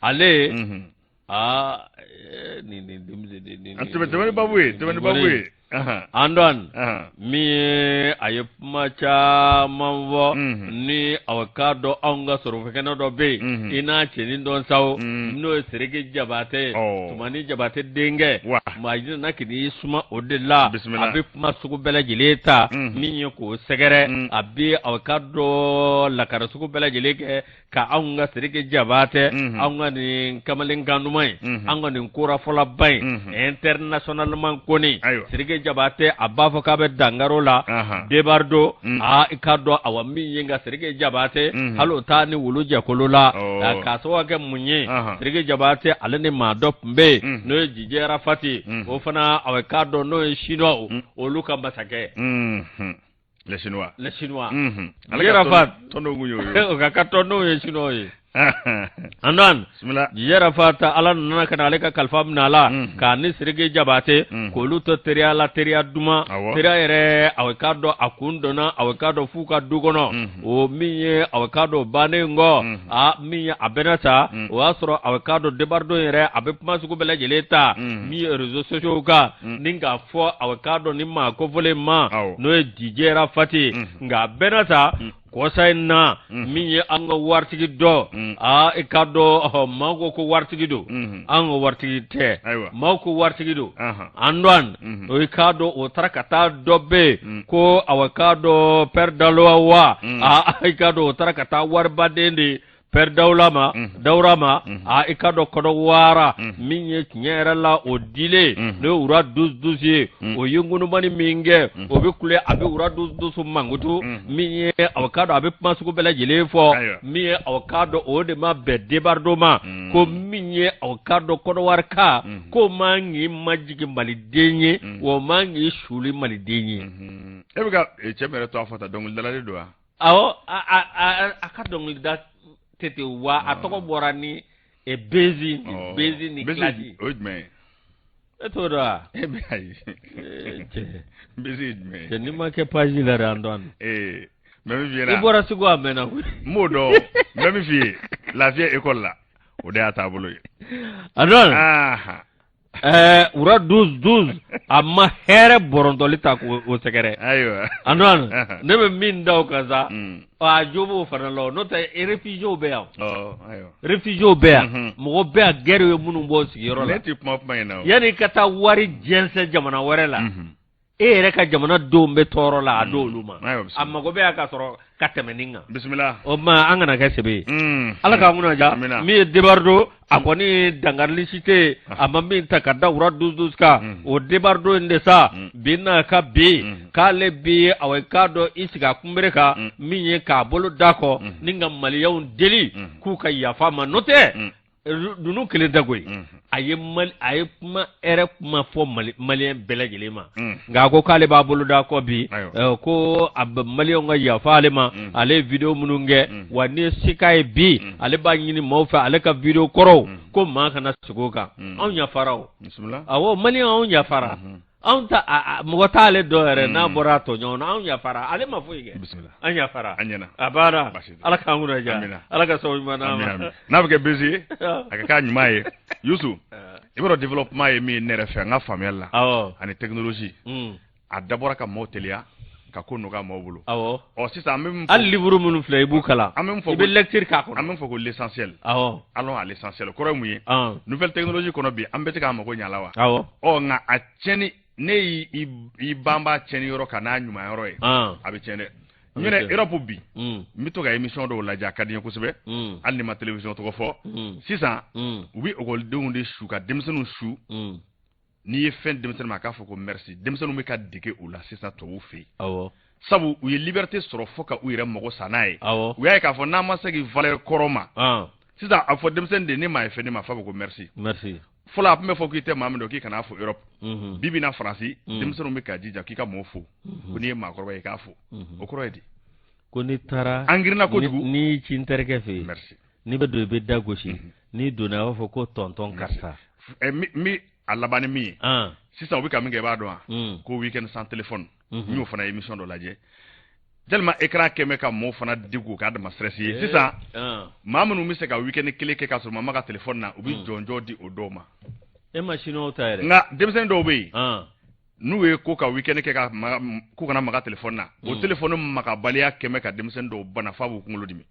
ale, aa, nin nin denmisɛn nin. Tɛmɛ ni babu ye, tɛmɛ ni babu ye. Antoine, min ye a ye kuma caman fɔ, ni a k'a dɔn anw ka sorofɛkɛnɛ dɔ bɛ yen, i n'a cɛnin dɔn sa, n'o ye Seriki Jabatɛ ye, Tumani Jabatɛ denkɛ. Maa nana k'i suma o de la, a bɛ kuma sugu bɛɛ lajɛlen ta min ye k'o sɛgɛrɛ, a bɛ a k'a dɔn lakari sugu bɛɛ lajɛlen kɛ ka anw ka Sidiki Jabatɛ, anw ka nin kamalen kan duman in, an ka nin korafɔlaba in, internationalement connu Sidiki Jabatɛ, a b'a fɔ k'a bɛ dankari o la Debardo. Aa, i k'a dɔn, awa, min ye nka Sidiki Jabatɛ, hali o t'a ni wulu jɛkolo la, k'a sababu kɛ mun ye? Sidiki Jabatɛ, ale ni maa dɔ tun bɛ yen, n'o ye Jijɛ Arafati, o fana, a k'a dɔn n'o ye Chinois olu ka masakɛ. Les Chinois. Les Chinois. Ale ka Arafat tɔndenw kun y'o ye. O ka tɔndenw ye Chinois ye. Antoine. Bismillah. Jijɛ Arafat, Ala nana ka na ale ka kalifa minɛ a la, k'a ni Sidiki Jabatɛ, k'olu to teriya la, teriya duman. Teriya yɛrɛ, a k'a dɔn a kun donna, a k'a dɔn f'u ka du kɔnɔ. O min ye, a k'a dɔn bannen kɔ, a min ye a bɛnna sa, o y'a sɔrɔ a k'a dɔn Debardo yɛrɛ, a bɛ kuma sugu bɛɛ lajɛlen ta min ye réseaux sociaux kan, ni k'a fɔ a k'a dɔn ni maa kofɔlen ma, n'o ye Jijɛ Arafati. Nka a bɛnna sa, kɔsa in na, min ye an ka waritigi dɔ, aa, i k'a dɔn maaw ko ko waritigi don, an ka waritigi tɛ, maaw ko waritigi don. Antoine, o i k'a dɔn o taara ka taa dɔ bɛ yen ko a k'a dɔn Père Daloa wa, aa, i k'a dɔn o taara ka taa waribaden de Père Dawula ma, Dawura ma. Aa, i k'a dɔn Kɔnɔwara, min ye tiɲɛ yɛrɛ la o dilen, n'o ye roi 12 12 ye, o ye ŋunumani min kɛ, o bɛ kule, a bɛ roi 12 12 mankutu, min ye a k'a dɔn a bɛ kuma sugu bɛɛ lajɛlen fɔ, min ye a k'a dɔn o de ma bɛn Debardo ma, ko min ye a k'a dɔn Kɔnɔwari ka ko man k'i majigin maliden ye, o man k'i suuli maliden ye. E bɛ ka cɛ min yɛrɛ tɔgɔ fɔ tan, dɔnkilidala de don wa? Awɔ, a ka dɔnkilida tɛ ten wa, a tɔgɔ bɔra ni buzz ni buzz ni clash. O ye jumɛn ye? E t'o dɔn wa? E bɛ ayi. Buzz ye jumɛn ye? Cɛ, n'i ma kɛ page la dɛ, Antoine. Ee, n bɛ min f'i ɲɛna. I bɔra Segu a mɛnna koyi. N b'o dɔn, n bɛ min f'i ye, lafiya école la, o de y'a taabolo ye. Antoine. Wura 12 12 a ma hɛrɛ bɔrɔntɔli ta k'o sɛgɛrɛ. Ayiwa. Antoine, ne bɛ min da o kan sa, a jo b'o fana la, n'o tɛ réfugiés bɛ yan. Réfugiés bɛ yan, mɔgɔ bɛ yan guerre ye minnu bɔ sigiyɔrɔ la. Ne tɛ kuma in na. Yanni i ka taa wari jɛnsɛn jamana wɛrɛ la, e yɛrɛ ka jamana denw bɛ tɔɔrɔ la, a d'olu ma. A mago bɛ yan ka sɔrɔ ka tɛmɛ nin kan. Bisimila. O ma an kana kɛ sɛbɛ ye. Ala k'an kunna diya. Min ye Debardo, a kɔni dankarili si tɛ yen, a ma min ta ka da wura 12 12 kan, o Debardo in de sa bi n'a ka bi k'ale bi awa k'a dɔn i sigi a kunbere kan min ye k'a bolo da kɔ ni ka maliyɛnw deli k'u ka yafa ma, n'o tɛ ninnu kelen tɛ koyi. A ye mali a ye kuma hɛrɛ kuma fɔ mali maliyɛn bɛɛ lajɛlen ma, nka a ko k'ale b'a bolo da kɔ bi, ko a bɛ maliyɛnw ka yafa ale ma. Ale ye video minnu kɛ, wa ni se k'a ye bi, ale b'a ɲini maaw fɛ, ale ka video kɔrɔw ko maa kana segin o kan. Anw yafara o. Awɔ, maliyɛn, anw yafara. Anw ta mɔgɔ t'ale dɔn yɛrɛ n'a bɔra a tɔɲɔgɔn na. Anw yafara, ale ma foyi kɛ, an yafara. An ɲɛna. A banna. Ala k'an kunna diya, Ala ka sababu ɲuman d'an ma. N'a bɛ kɛ buzz ye, a ka k'a ɲuman ye. Yusu, i b'a dɔn développement ye min ye ne yɛrɛ fɛ, an ka faamuyali la, ani technologie, a dabɔra ka maaw teliya ka ko nɔgɔya maaw bolo. Ɔ sisan an bɛ min fɔ, hali livre minnu filɛ, i b'u kalan, an bɛ min fɔ, i bɛ lecture k'a kɔnɔ. An bɛ min fɔ ko l'essentiel. Allons à l'essentiel, o kɔrɔ ye mun ye? Nouvelle technologie kɔnɔ bi, an bɛɛ tɛ k'an mago ɲa la wa? Ɔ nka a tiɲɛni, ne y'i banba tiɲɛni yɔrɔ kan n'a ɲuman yɔrɔ ye, a bɛ tiɲɛ dɛ. N yɛrɛ Europe bi, n bɛ to ka émission dɔw lajɛ, a ka di n ye kosɛbɛ, hali ni ma télévision tɔgɔ fɔ. Sisan u bɛ ekɔlidenw de su ka denmisɛnninw su. N'i ye fɛn denmisɛnnin ma, a k'a fɔ ko merci. Denmisɛnninw bɛ ka dege o la sisan tubabuw fɛ yen, sabu u ye liberté sɔrɔ fo ka u yɛrɛ mago sa n'a ye. U y'a ye k'a fɔ n'an ma segin valeur kɔrɔ ma, sisan a fɔ denmisɛnnin de, ni maa ye fɛn di ma, f'a fɔ ko merci. Merci. Fɔlɔ a tun bɛ fɔ k'i tɛ maa min dɔn, k'i kana fo Europe. Bi bi in na Faransi, denmisɛnninw bɛ ka jija k'i ka mɔgɔw fo, ko n'i ye maakɔrɔba ye, i k'a fo. O kɔrɔ ye di? Ko n'i taara an girinna kojugu. N'i ci n terikɛ fɛ yen, merci, n'i bɛ don, i bɛ da gosi, n'i donna, a b'a fɔ ko tonton karisa. Mi a laban ni min ye sisan, u bɛ ka min kɛ, i b'a dɔn wa? Ko week-end sans téléphone. N y'o fana émission dɔ lajɛ tellement écran kɛ bɛ ka mɔɔw fana degun k'a dama stress ye. Sisan maa minnu bɛ se ka week-end kelen kɛ k'a sɔrɔ maa ma ka téléphone na, u bɛ jɔnjɔn di o dɔw ma. E ma chinois ta yɛrɛ. Nka denmisɛnnin dɔw bɛ yen, n'u ye ko ka week-end kɛ ka k'u kana maga téléphone na, o téléphone magabaliya kɛ bɛ ka denmisɛnnin dɔw bana f'a b'u kunkolo dimi.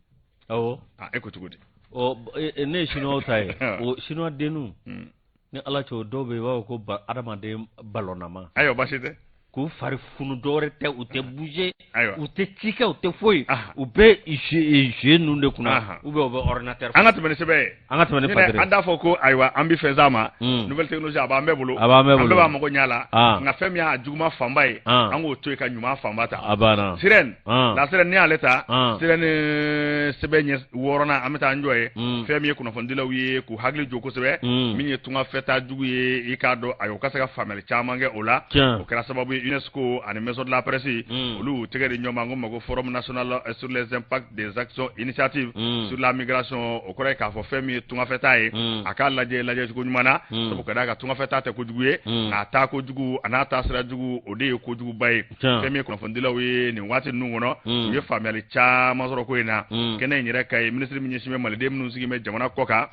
Awɔ. E ko cogo di? Ɔ, ne ye chinois ta ye, o chinois denninw, ni Ala cɛ, o dɔw bɛ yen, i b'a fɔ ko adamaden balɔnnama. Ayiwa, baasi tɛ. K'u fari funu, dɔwɛrɛ tɛ, u tɛ bouger, u tɛ ci kɛ, u tɛ foyi, u bɛ jeu ninnu de kunna, ou bien u bɛ ordinateur. An ka tɛmɛ ni sɛbɛn ye. An ka tɛmɛ ni patiri. An t'a fɔ ko ayiwa, an bɛ fɛn s'a ma. Nouvelle technologie, a b'an bɛɛ bolo. A b'an bɛɛ bolo. An bɛɛ b'a mago ɲɛ la. Nka fɛn min y'a juguman fanba ye, an k'o to yen ka ɲuman fanba ta. A banna. Sirène. La Sirène, n'i y'ale ta. Sirène sɛbɛn ɲɛ wɔɔrɔnan, an bɛ taa an jɔ ye. Fɛn min ye kunnafonidilaw ye, k'u hakili jɔ kosɛbɛ. Min ye tungafɛta jugu ye, i k'a dɔn, ayiwa, u ka se ka faamuyali caman kɛ o la. O kɛra sababu ye UNESCO ani Maison de la Presse, olu tɛgɛ di ɲɔgɔn ma ko ma ko Forum national sur les impacts des actions initiatives sur la migration. O kɔrɔ ye k'a fɔ fɛn min ye tungafɛta ye, a k'a lajɛ lajɛcogo ɲuman na, sabu ka d'a kan tungafɛta tɛ kojugu ye, nka a taa kojugu a n'a taasira jugu, o de ye kojuguba ye. Fɛn min ye kunnafonidilaw ye nin waati ninnu kɔnɔ, u ye faamuyali caman sɔrɔ ko in na. Kɛnɛ in yɛrɛ ka ye minisiri min ɲɛsin bɛ maliden minnu sigi bɛ jamana kɔ kan,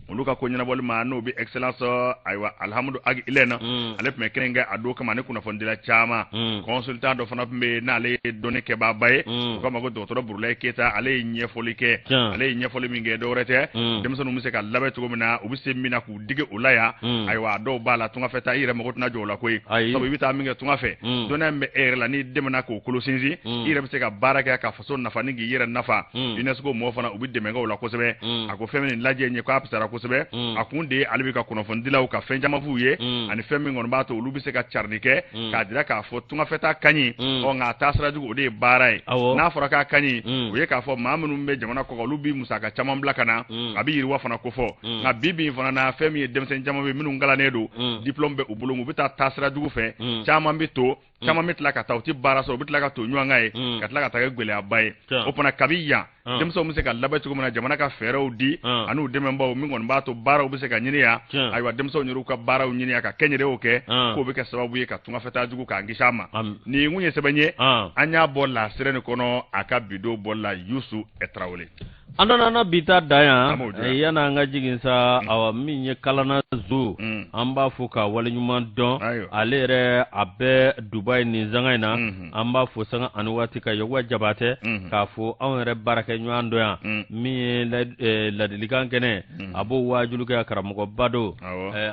olu ka ko ɲɛnabɔli ma, n'o bɛ excellence ayiwa Alihamudu Agi Ilɛn, ale tun bɛ kɛnɛ in kɛ a don kama ni kunnafonidila caman. Consultant dɔ fana tun bɛ yen, n'ale ye dɔnni kɛbaaba ye, u k'a ma ko dɔgɔtɔrɔ Burulayi Keyita. Ale ye ɲɛfɔli kɛ. Ale ye ɲɛfɔli min kɛ, dɔwɛrɛ tɛ, denmisɛnninw bɛ se ka labɛn cogo min na, u bɛ se min na k'u dege o la yan. Ayiwa, dɔw b'a la tungafɛ taa, i yɛrɛ mago tɛna jɔ o la koyi, sabu i bɛ taa min kɛ tunga fɛ, dɔnniya min bɛ e yɛrɛ la, n'i dɛmɛna k'o kolo sinsin, i yɛrɛ bɛ se ka baara kɛ ka faso nafa ni k'i yɛrɛ nafa. UNESCO mɔgɔw fana, u bɛ dɛmɛ kɛ o la kosɛbɛ. A ko fɛn min lajɛ in ye, k'a fisayara kosɛbɛ. A kun de ye ale bɛ ka kunnafonidilaw ka fɛn caman f'u ye, ani fɛn min kɔni b'a to olu bɛ se ka carinni kɛ k'a jira k'a fɔ tungafɛta ka ɲi. Ɔ nka a taasira jugu, o de ye baara ye. N'a fɔra k'a ka ɲi, o ye k'a fɔ maa minnu bɛ jamana kɔkan, olu bɛ musaka caman bila ka na, a bɛ yiriwa fana kofɔ. Nka bi bi in fana na, fɛn min ye denmisɛnnin caman bɛ minnu kalannen don, diplôme bɛ u bolo, u bɛ taa taasira jugu fɛ, caman bɛ to, caman bɛ tila ka taa, u tɛ baara sɔrɔ, u bɛ tila ka to ɲɔgɔn kan ye, ka tila ka taa kɛ gɛlɛyaba ye. O fana kabi yan. Denmisɛnw bɛ se ka labɛn cogo min na, jamana ka fɛɛrɛw di an'u dɛmɛbaaw, min kɔni b'a to baaraw bɛ se ka ɲini yan. Ayiwa, denmisɛnw yɛrɛw ka baaraw ɲini yan, ka kɛnyɛrɛyew kɛ, k'o bɛ kɛ sababu ye ka tungafɛtaa jugu k'an kisi a ma. Nin kun ye sɛbɛn ye, an y'a bɔ La Sirène kɔnɔ, a ka bi don bɔli la, Yusu Tarawele. An nana bi ta dan yan. Yanni an ka jigin sa, awa, min ye Kalana Zo, an b'a fo ka waleɲuman dɔn. Ale yɛrɛ a bɛ Dubayi nin sanga in na. An b'a fo sanga ani waati, ka Yakuba Jabatɛ k'a fo, anw yɛrɛ baarakɛ ɲɔgɔn dɔ yan, min ye ladilikan kɛnɛ, a b'o waajuli kɛ, karamɔgɔba don.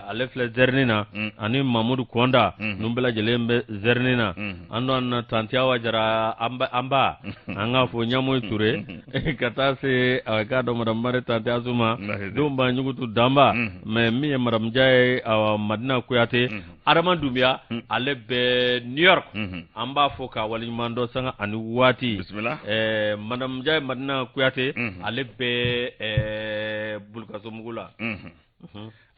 Ale filɛ zɛrini na, ani Mamudu Kɔnda, ninnu bɛɛ lajɛlen bɛ zɛrini na. An dɔn na tanti Awa Jara, an ba, an k'a fo, Ɲamoyi Ture, ka taa se a k'a dɔn madame Mari, tanti Asuma denw ba ɲugutu danba. Mais min ye madame Ja ye, Madina Kuyate, Adama Dunbiya, ale bɛ New York, an b'a fo k'a waleɲuman dɔn sanga ani waati. Madame Ja ye, Madina Kuyate, ale bɛ Bulukasomugu la.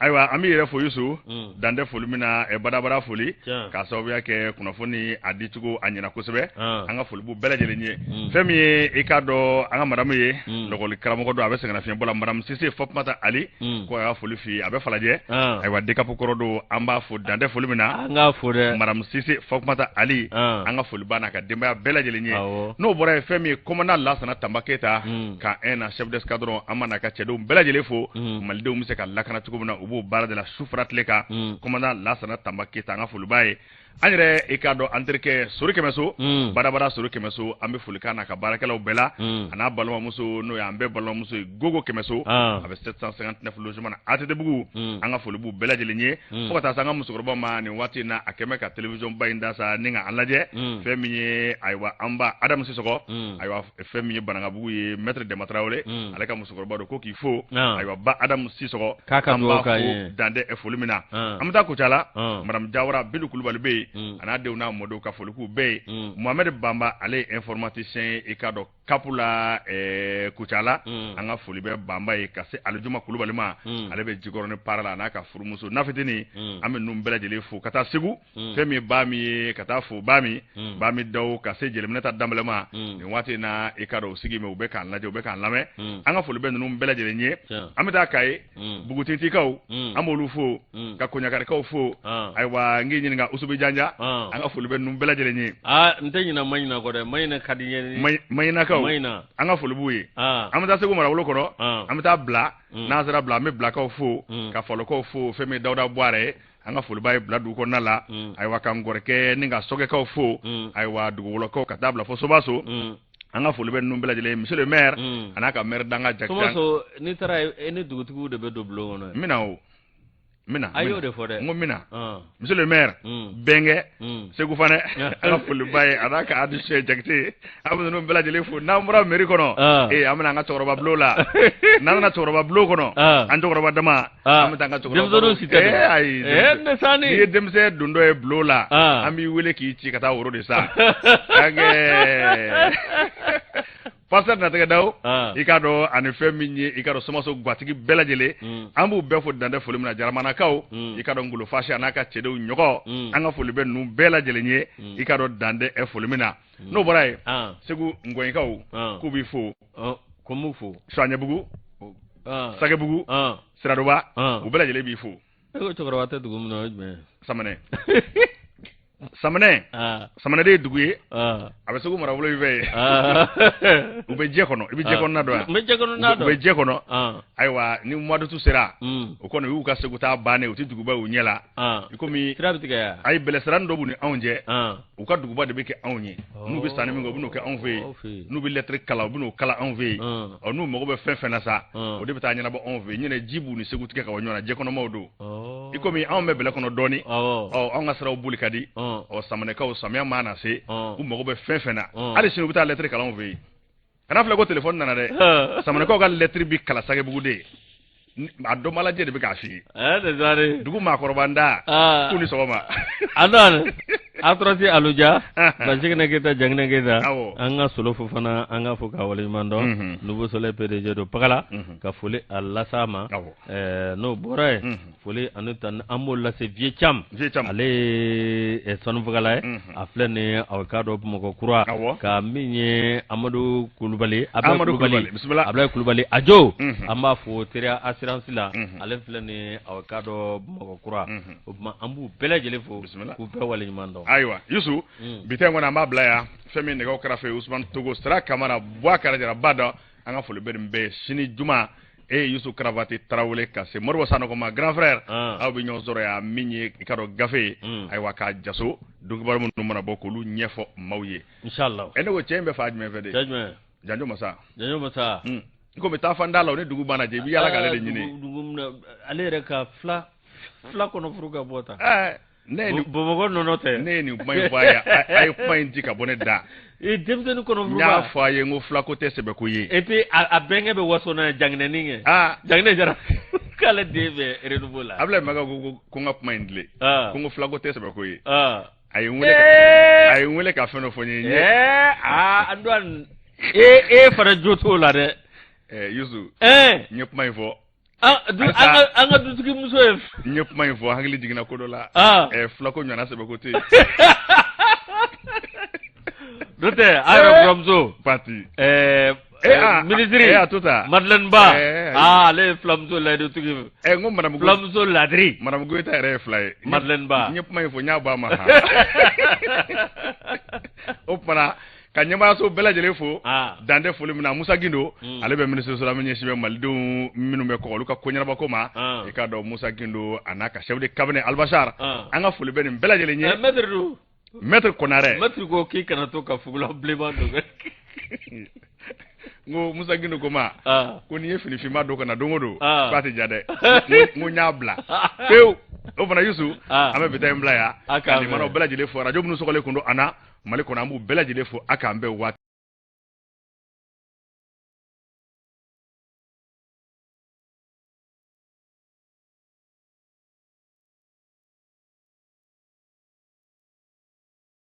Ayiwa, an b'i yɛrɛ fo, Yusu, dan tɛ foli min na, badabada foli, k'a sababuya kɛ kunnafoni a dicogo a ɲɛna kosɛbɛ. An ka foli b'u bɛɛ lajɛlen ye. Fɛn min ye, i k'a dɔn, an ka madamu ye, lɔkɔli karamɔgɔ don, a bɛ sɛgɛnnafiɲɛbɔ la, madamu Sise Fatumata Ali, ko a ka foli f'i ye, a bɛ Falajɛ. Ayiwa, DCAP kɔrɔ don, an b'a fo dan tɛ foli min na. An k'a fo dɛ. Madamu Sise Fatumata Ali, an ka foli b'a n'a ka denbaya bɛɛ lajɛlen ye. N'o bɔra yen, fɛn min ye commandant Lasana Tanba Keyita, camp 1 na, chef d'escadron, an b'a n'a ka cɛdenw bɛɛ lajɛlen fo. Malidenw bɛ se ka lakana cogo min na, u b'o baara de la su fara tile kan. Commandant Lasana Tanba Keyita, an ka foli b'a ye. An yɛrɛ, i k'a dɔn, an terikɛ Sori Kɛmɛso, badabada Sori Kɛmɛso, an bɛ foli k'a n'a ka baarakɛlaw bɛɛ la, a n'a balimamuso, n'o y'an bɛɛ balimamuso ye, Gogo Kɛmɛso, a bɛ 759 logement na ATT-bugu. An ka foli b'u bɛɛ lajɛlen ye, fo ka taa se an ka musokɔrɔba ma nin waati in na, a kɛmɛ ka télévision ba in da sa ni ka an lajɛ. Fɛn min ye, ayiwa, an ba Adamu Sisɔkɔ, ayiwa, fɛn min ye Banankabugu ye, maître Dɛnba Tarawele, ale ka musokɔrɔba don, ko k'i fo. Ayiwa, ba Adamu Sisɔkɔ, k'a ka an b'a fo dan tɛ foli min na. An bɛ taa Kucala, madame Jawara Bintu Kulubali bɛ yen, a n'a denw n'a mɔdenw, ka foli k'u bɛɛ ye. Mohamed Banba, ale ye informaticien ye, i k'a dɔn, CAP la Kucala. An ka foli bɛ Banba ye, ka se Alijuma Kulubali ma, ale bɛ Jikɔrɔni para la, a n'a ka furumuso Nafitini. An bɛ ninnu bɛɛ lajɛlen fo, ka taa Segu, fɛn min ye ba min ye, ka taa fo ba min, ba min daw, ka se Jeliminɛta Danbɛlɛ ma nin waati in na. I k'a dɔn, u sigi mɛ, u bɛ k'an lajɛ, u bɛ k'an lamɛn. An ka foli bɛ ninnu bɛɛ lajɛlen ye. An bɛ taa Kaye, Bugutitikaw, an b'olu fo, ka Koɲakarikaw fo. Ayiwa, n k'i ɲininka, Usubi Janja, an ka foli bɛ ninnu bɛɛ lajɛlen ye. Aa, n tɛ ɲinɛ Maɲina kɔ dɛ, Maɲina ka di n ye. Maɲinakaw, an ka foli b'u ye. An bɛ taa Segu marabolo kɔnɔ, an bɛ taa Bila. N'an sera Bila, an bɛ Bilakaw fo, ka Falɔkaw fo. Fɛn min ye Dawuda Buwarɛ ye, an ka foli b'a ye Bila dugu kɔnɔna la. Ayiwa, ka Ngɔrɛkɛ ni ka Sɔgɛkaw fo. Ayiwa, Dugukolokaw, ka taa bila fo Sobaso, an ka foli bɛ ninnu bɛɛ lajɛlen ye. Monsieur le maire, a n'a ka maire danga Jakite. Somaso, n'i taara e ni dugutigiw de bɛ don bulon kɔnɔ. N bɛna o, n bɛna. A y'o de fɔ dɛ. N ko n bɛna. Monsieur le maire, Bɛnkɛ Segu Fanɛ, an ka foli b'a ye, a n'a ka adjoint Jakite, an bɛ ninnu bɛɛ lajɛlen fo. N'an bɔra mairie kɔnɔ, ee, an bɛna an ka cɛkɔrɔba bulon la. N'an nana cɛkɔrɔba bulon kɔnɔ, an cɛkɔrɔba dama, an bɛ taa an ka cɛkɔrɔba. Denmisɛnninw si tɛ. Ee ayi. Ee ne sani. N'i ye denmisɛn dontɔ ye bulon la, an b'i wele k'i ci ka taa woro de san. An kɛ pasteur Natigɛ Daw, i k'a dɔn, ani fɛn min ye, i k'a dɔn, Somaso gatigi bɛɛ lajɛlen, an b'u bɛɛ fo dan tɛ foli min na. Jaramana,kaw, i k'a dɔn, Ngolo Fasi a n'a ka cɛdenw ɲɔgɔn, an ka foli bɛ ninnu bɛɛ lajɛlen ye, i k'a dɔn, dan tɛ foli min na. N'o bɔra yen, Segu Ngɔyikaw, k'u b'i fo. Ko m'u fo. Suɲɛbugu, Sagebugu, Siradoba, u bɛɛ lajɛlen b'i fo. E ko cɛkɔrɔba tɛ dugu min na, o ye jumɛn ye? Samanɛ. Samanɛ, Samanɛ de ye dugu ye, a bɛ Segu marabolo in fɛ yen. U bɛ jɛ kɔnɔ, i bɛ jɛ kɔnɔna dɔn yan. N bɛ jɛ kɔnɔna dɔn. U bɛ jɛ kɔnɔ. Ayiwa, ni mois d'août sera, o kɔni u y'u ka Segu taa bannen, u tɛ duguba u ɲɛ la. I komi sira bɛ tigɛ yan. Ayi, bɛlɛ sira dɔ b'u ni anw cɛ. U ka duguba de bɛ kɛ anw ye. N'u bɛ sanni min kɛ, u bɛ n'o kɛ anw fɛ yen. N'u bɛ lɛtiri kalan, u bɛ n'o kalan anw fɛ yen. Ɔ, n'u mago bɛ fɛn fɛn na sa, o de bɛ taa ɲɛnabɔ anw fɛ yen. Ɲinɛ ji b'u ni Segu tigɛ ka bɔ ɲɔgɔn na, jɛkɔnɔmaw don. I komi anw bɛ bɛlɛ kɔnɔ dɔɔnin, ɔ, anw ka siraw boli ka di. Ɔ, Samanɛkaw, samiya mana se, u mago bɛ fɛn fɛn na, hali sini u bɛ taa lɛtiri kalan anw fɛ yen. Kana filɛ ko telefɔni nana dɛ, Samanɛkaw ka lɛtiri bɛ kalan Sagebugu de. A dɔnbalajɛ de bɛ k'a f'i ye. Dugu maakɔrɔba da, k'u ni sɔgɔma. A Atrɔsi Aluja Basigina Keyita Janginɛ Keyita an ka Solo Fofana an k'a fo k'a waleɲuman dɔn Nouveau Soleil PDG don Pakala ka foli a las'a ma n'o bɔra yen foli ani tanu an b'o lase Vieux Cam ale ye sanufagala ye a filɛ nin ye aw k'a dɔn Bamakɔ kura ka min ye Amadu Kulubali Abulayi Kulubali Ajo an b'a fo Teriya assurance la ale filɛ nin ye aw k'a dɔn Bamakɔ kura o tuma an b'u bɛɛ lajɛlen fo k'u bɛɛ waleɲuman dɔn ayiwa Yusu bi ta in kɔni an b'a bila yan fɛn min nɛgɛw kɛrɛfɛ Usumani Togo Sira Kamara Buwa Jara Bada an ka foli bɛ nin bɛɛ ye sini juma e ye Yusu Karavati Tarawele ka se Moribo Sanɔgɔ ma grand frère aw bɛ ɲɔgɔn sɔrɔ yan min ye i ka dɔn gafe ye ayiwa k'a jaso donkibaru minnu mana bɔ k'olu ɲɛfɔ maaw ye inshallah e ne ko cɛ in bɛ fan jumɛn fɛ de cɛ jumɛn Janjo Masa Janjo Masa i ko bɛ taa fan da la o ni dugu banna jɛ i bɛ yaala k'ale de ɲini ale yɛrɛ ka fila fila kɔnɔ furu ka bɔ ta ne ye bamakɔ nɔnɔ tɛ ne ye nin kuma in fɔ a ye a ye kuma in di ka bɔ ne da ee denmisɛnnin kɔnɔ furuba n y'a fɔ a ye n ko filako tɛ sɛbɛko ye et puis a bɛnkɛ bɛ waso n'a ye janginɛnin kɛ aa janginɛ jara k'ale den bɛ renouveau la Abulayi Maga ko ko n ka kuma in tilen ko n ko filako tɛ sɛbɛko ye a ye n wele a ye n wele ka fɛn dɔ fɔ n ye aa an e e fana jo t'o la dɛ Yusu n ye kuma in fɔ An ka dutigi muso ye n ye kuma in fɔ hakili jiginna ko dɔ la filako ɲɔgɔnna sɛbɛko tɛ yen n'o tɛ a yɛrɛ buramuso pati minisiri a to ta Madeleine Ba ale ye filamuso layidutigi n ko madame filamuso ladiri madame Goyita yɛrɛ ye fila ye Madeleine Ba n ye kuma in fɔ n y'a bɔ a ma o tuma ka ɲɛmaayaso bɛɛ lajɛlen fo ah. dan tɛ foli min na Musa Gindo mm. ale bɛ minisiriso la min ɲɛsin bɛ malidenw minnu bɛ kɔkan olu ka ko ɲɛnabɔko ma ah. i k'a dɔn Musa Gindo a n'a ka chef de cabinet Albachar ah. an ka foli bɛ nin bɛɛ lajɛlen ye eh, maître dun maître Konarɛ maître ko k'i kana to ka fugulan bilenman don n ko Musa Gindo ko ma ko n'i ye fini finman don ka na don o don k'a tɛ ja dɛ n ko n y'a bila pewu o fana Yusu an bɛ bi ta in bila yan ka limanaw bɛɛ lajɛlen fo arajo minnu sɔgɔlen kun don an na Mali kɔnɔ an b'u bɛɛ lajɛlen fo a k'an bɛn waati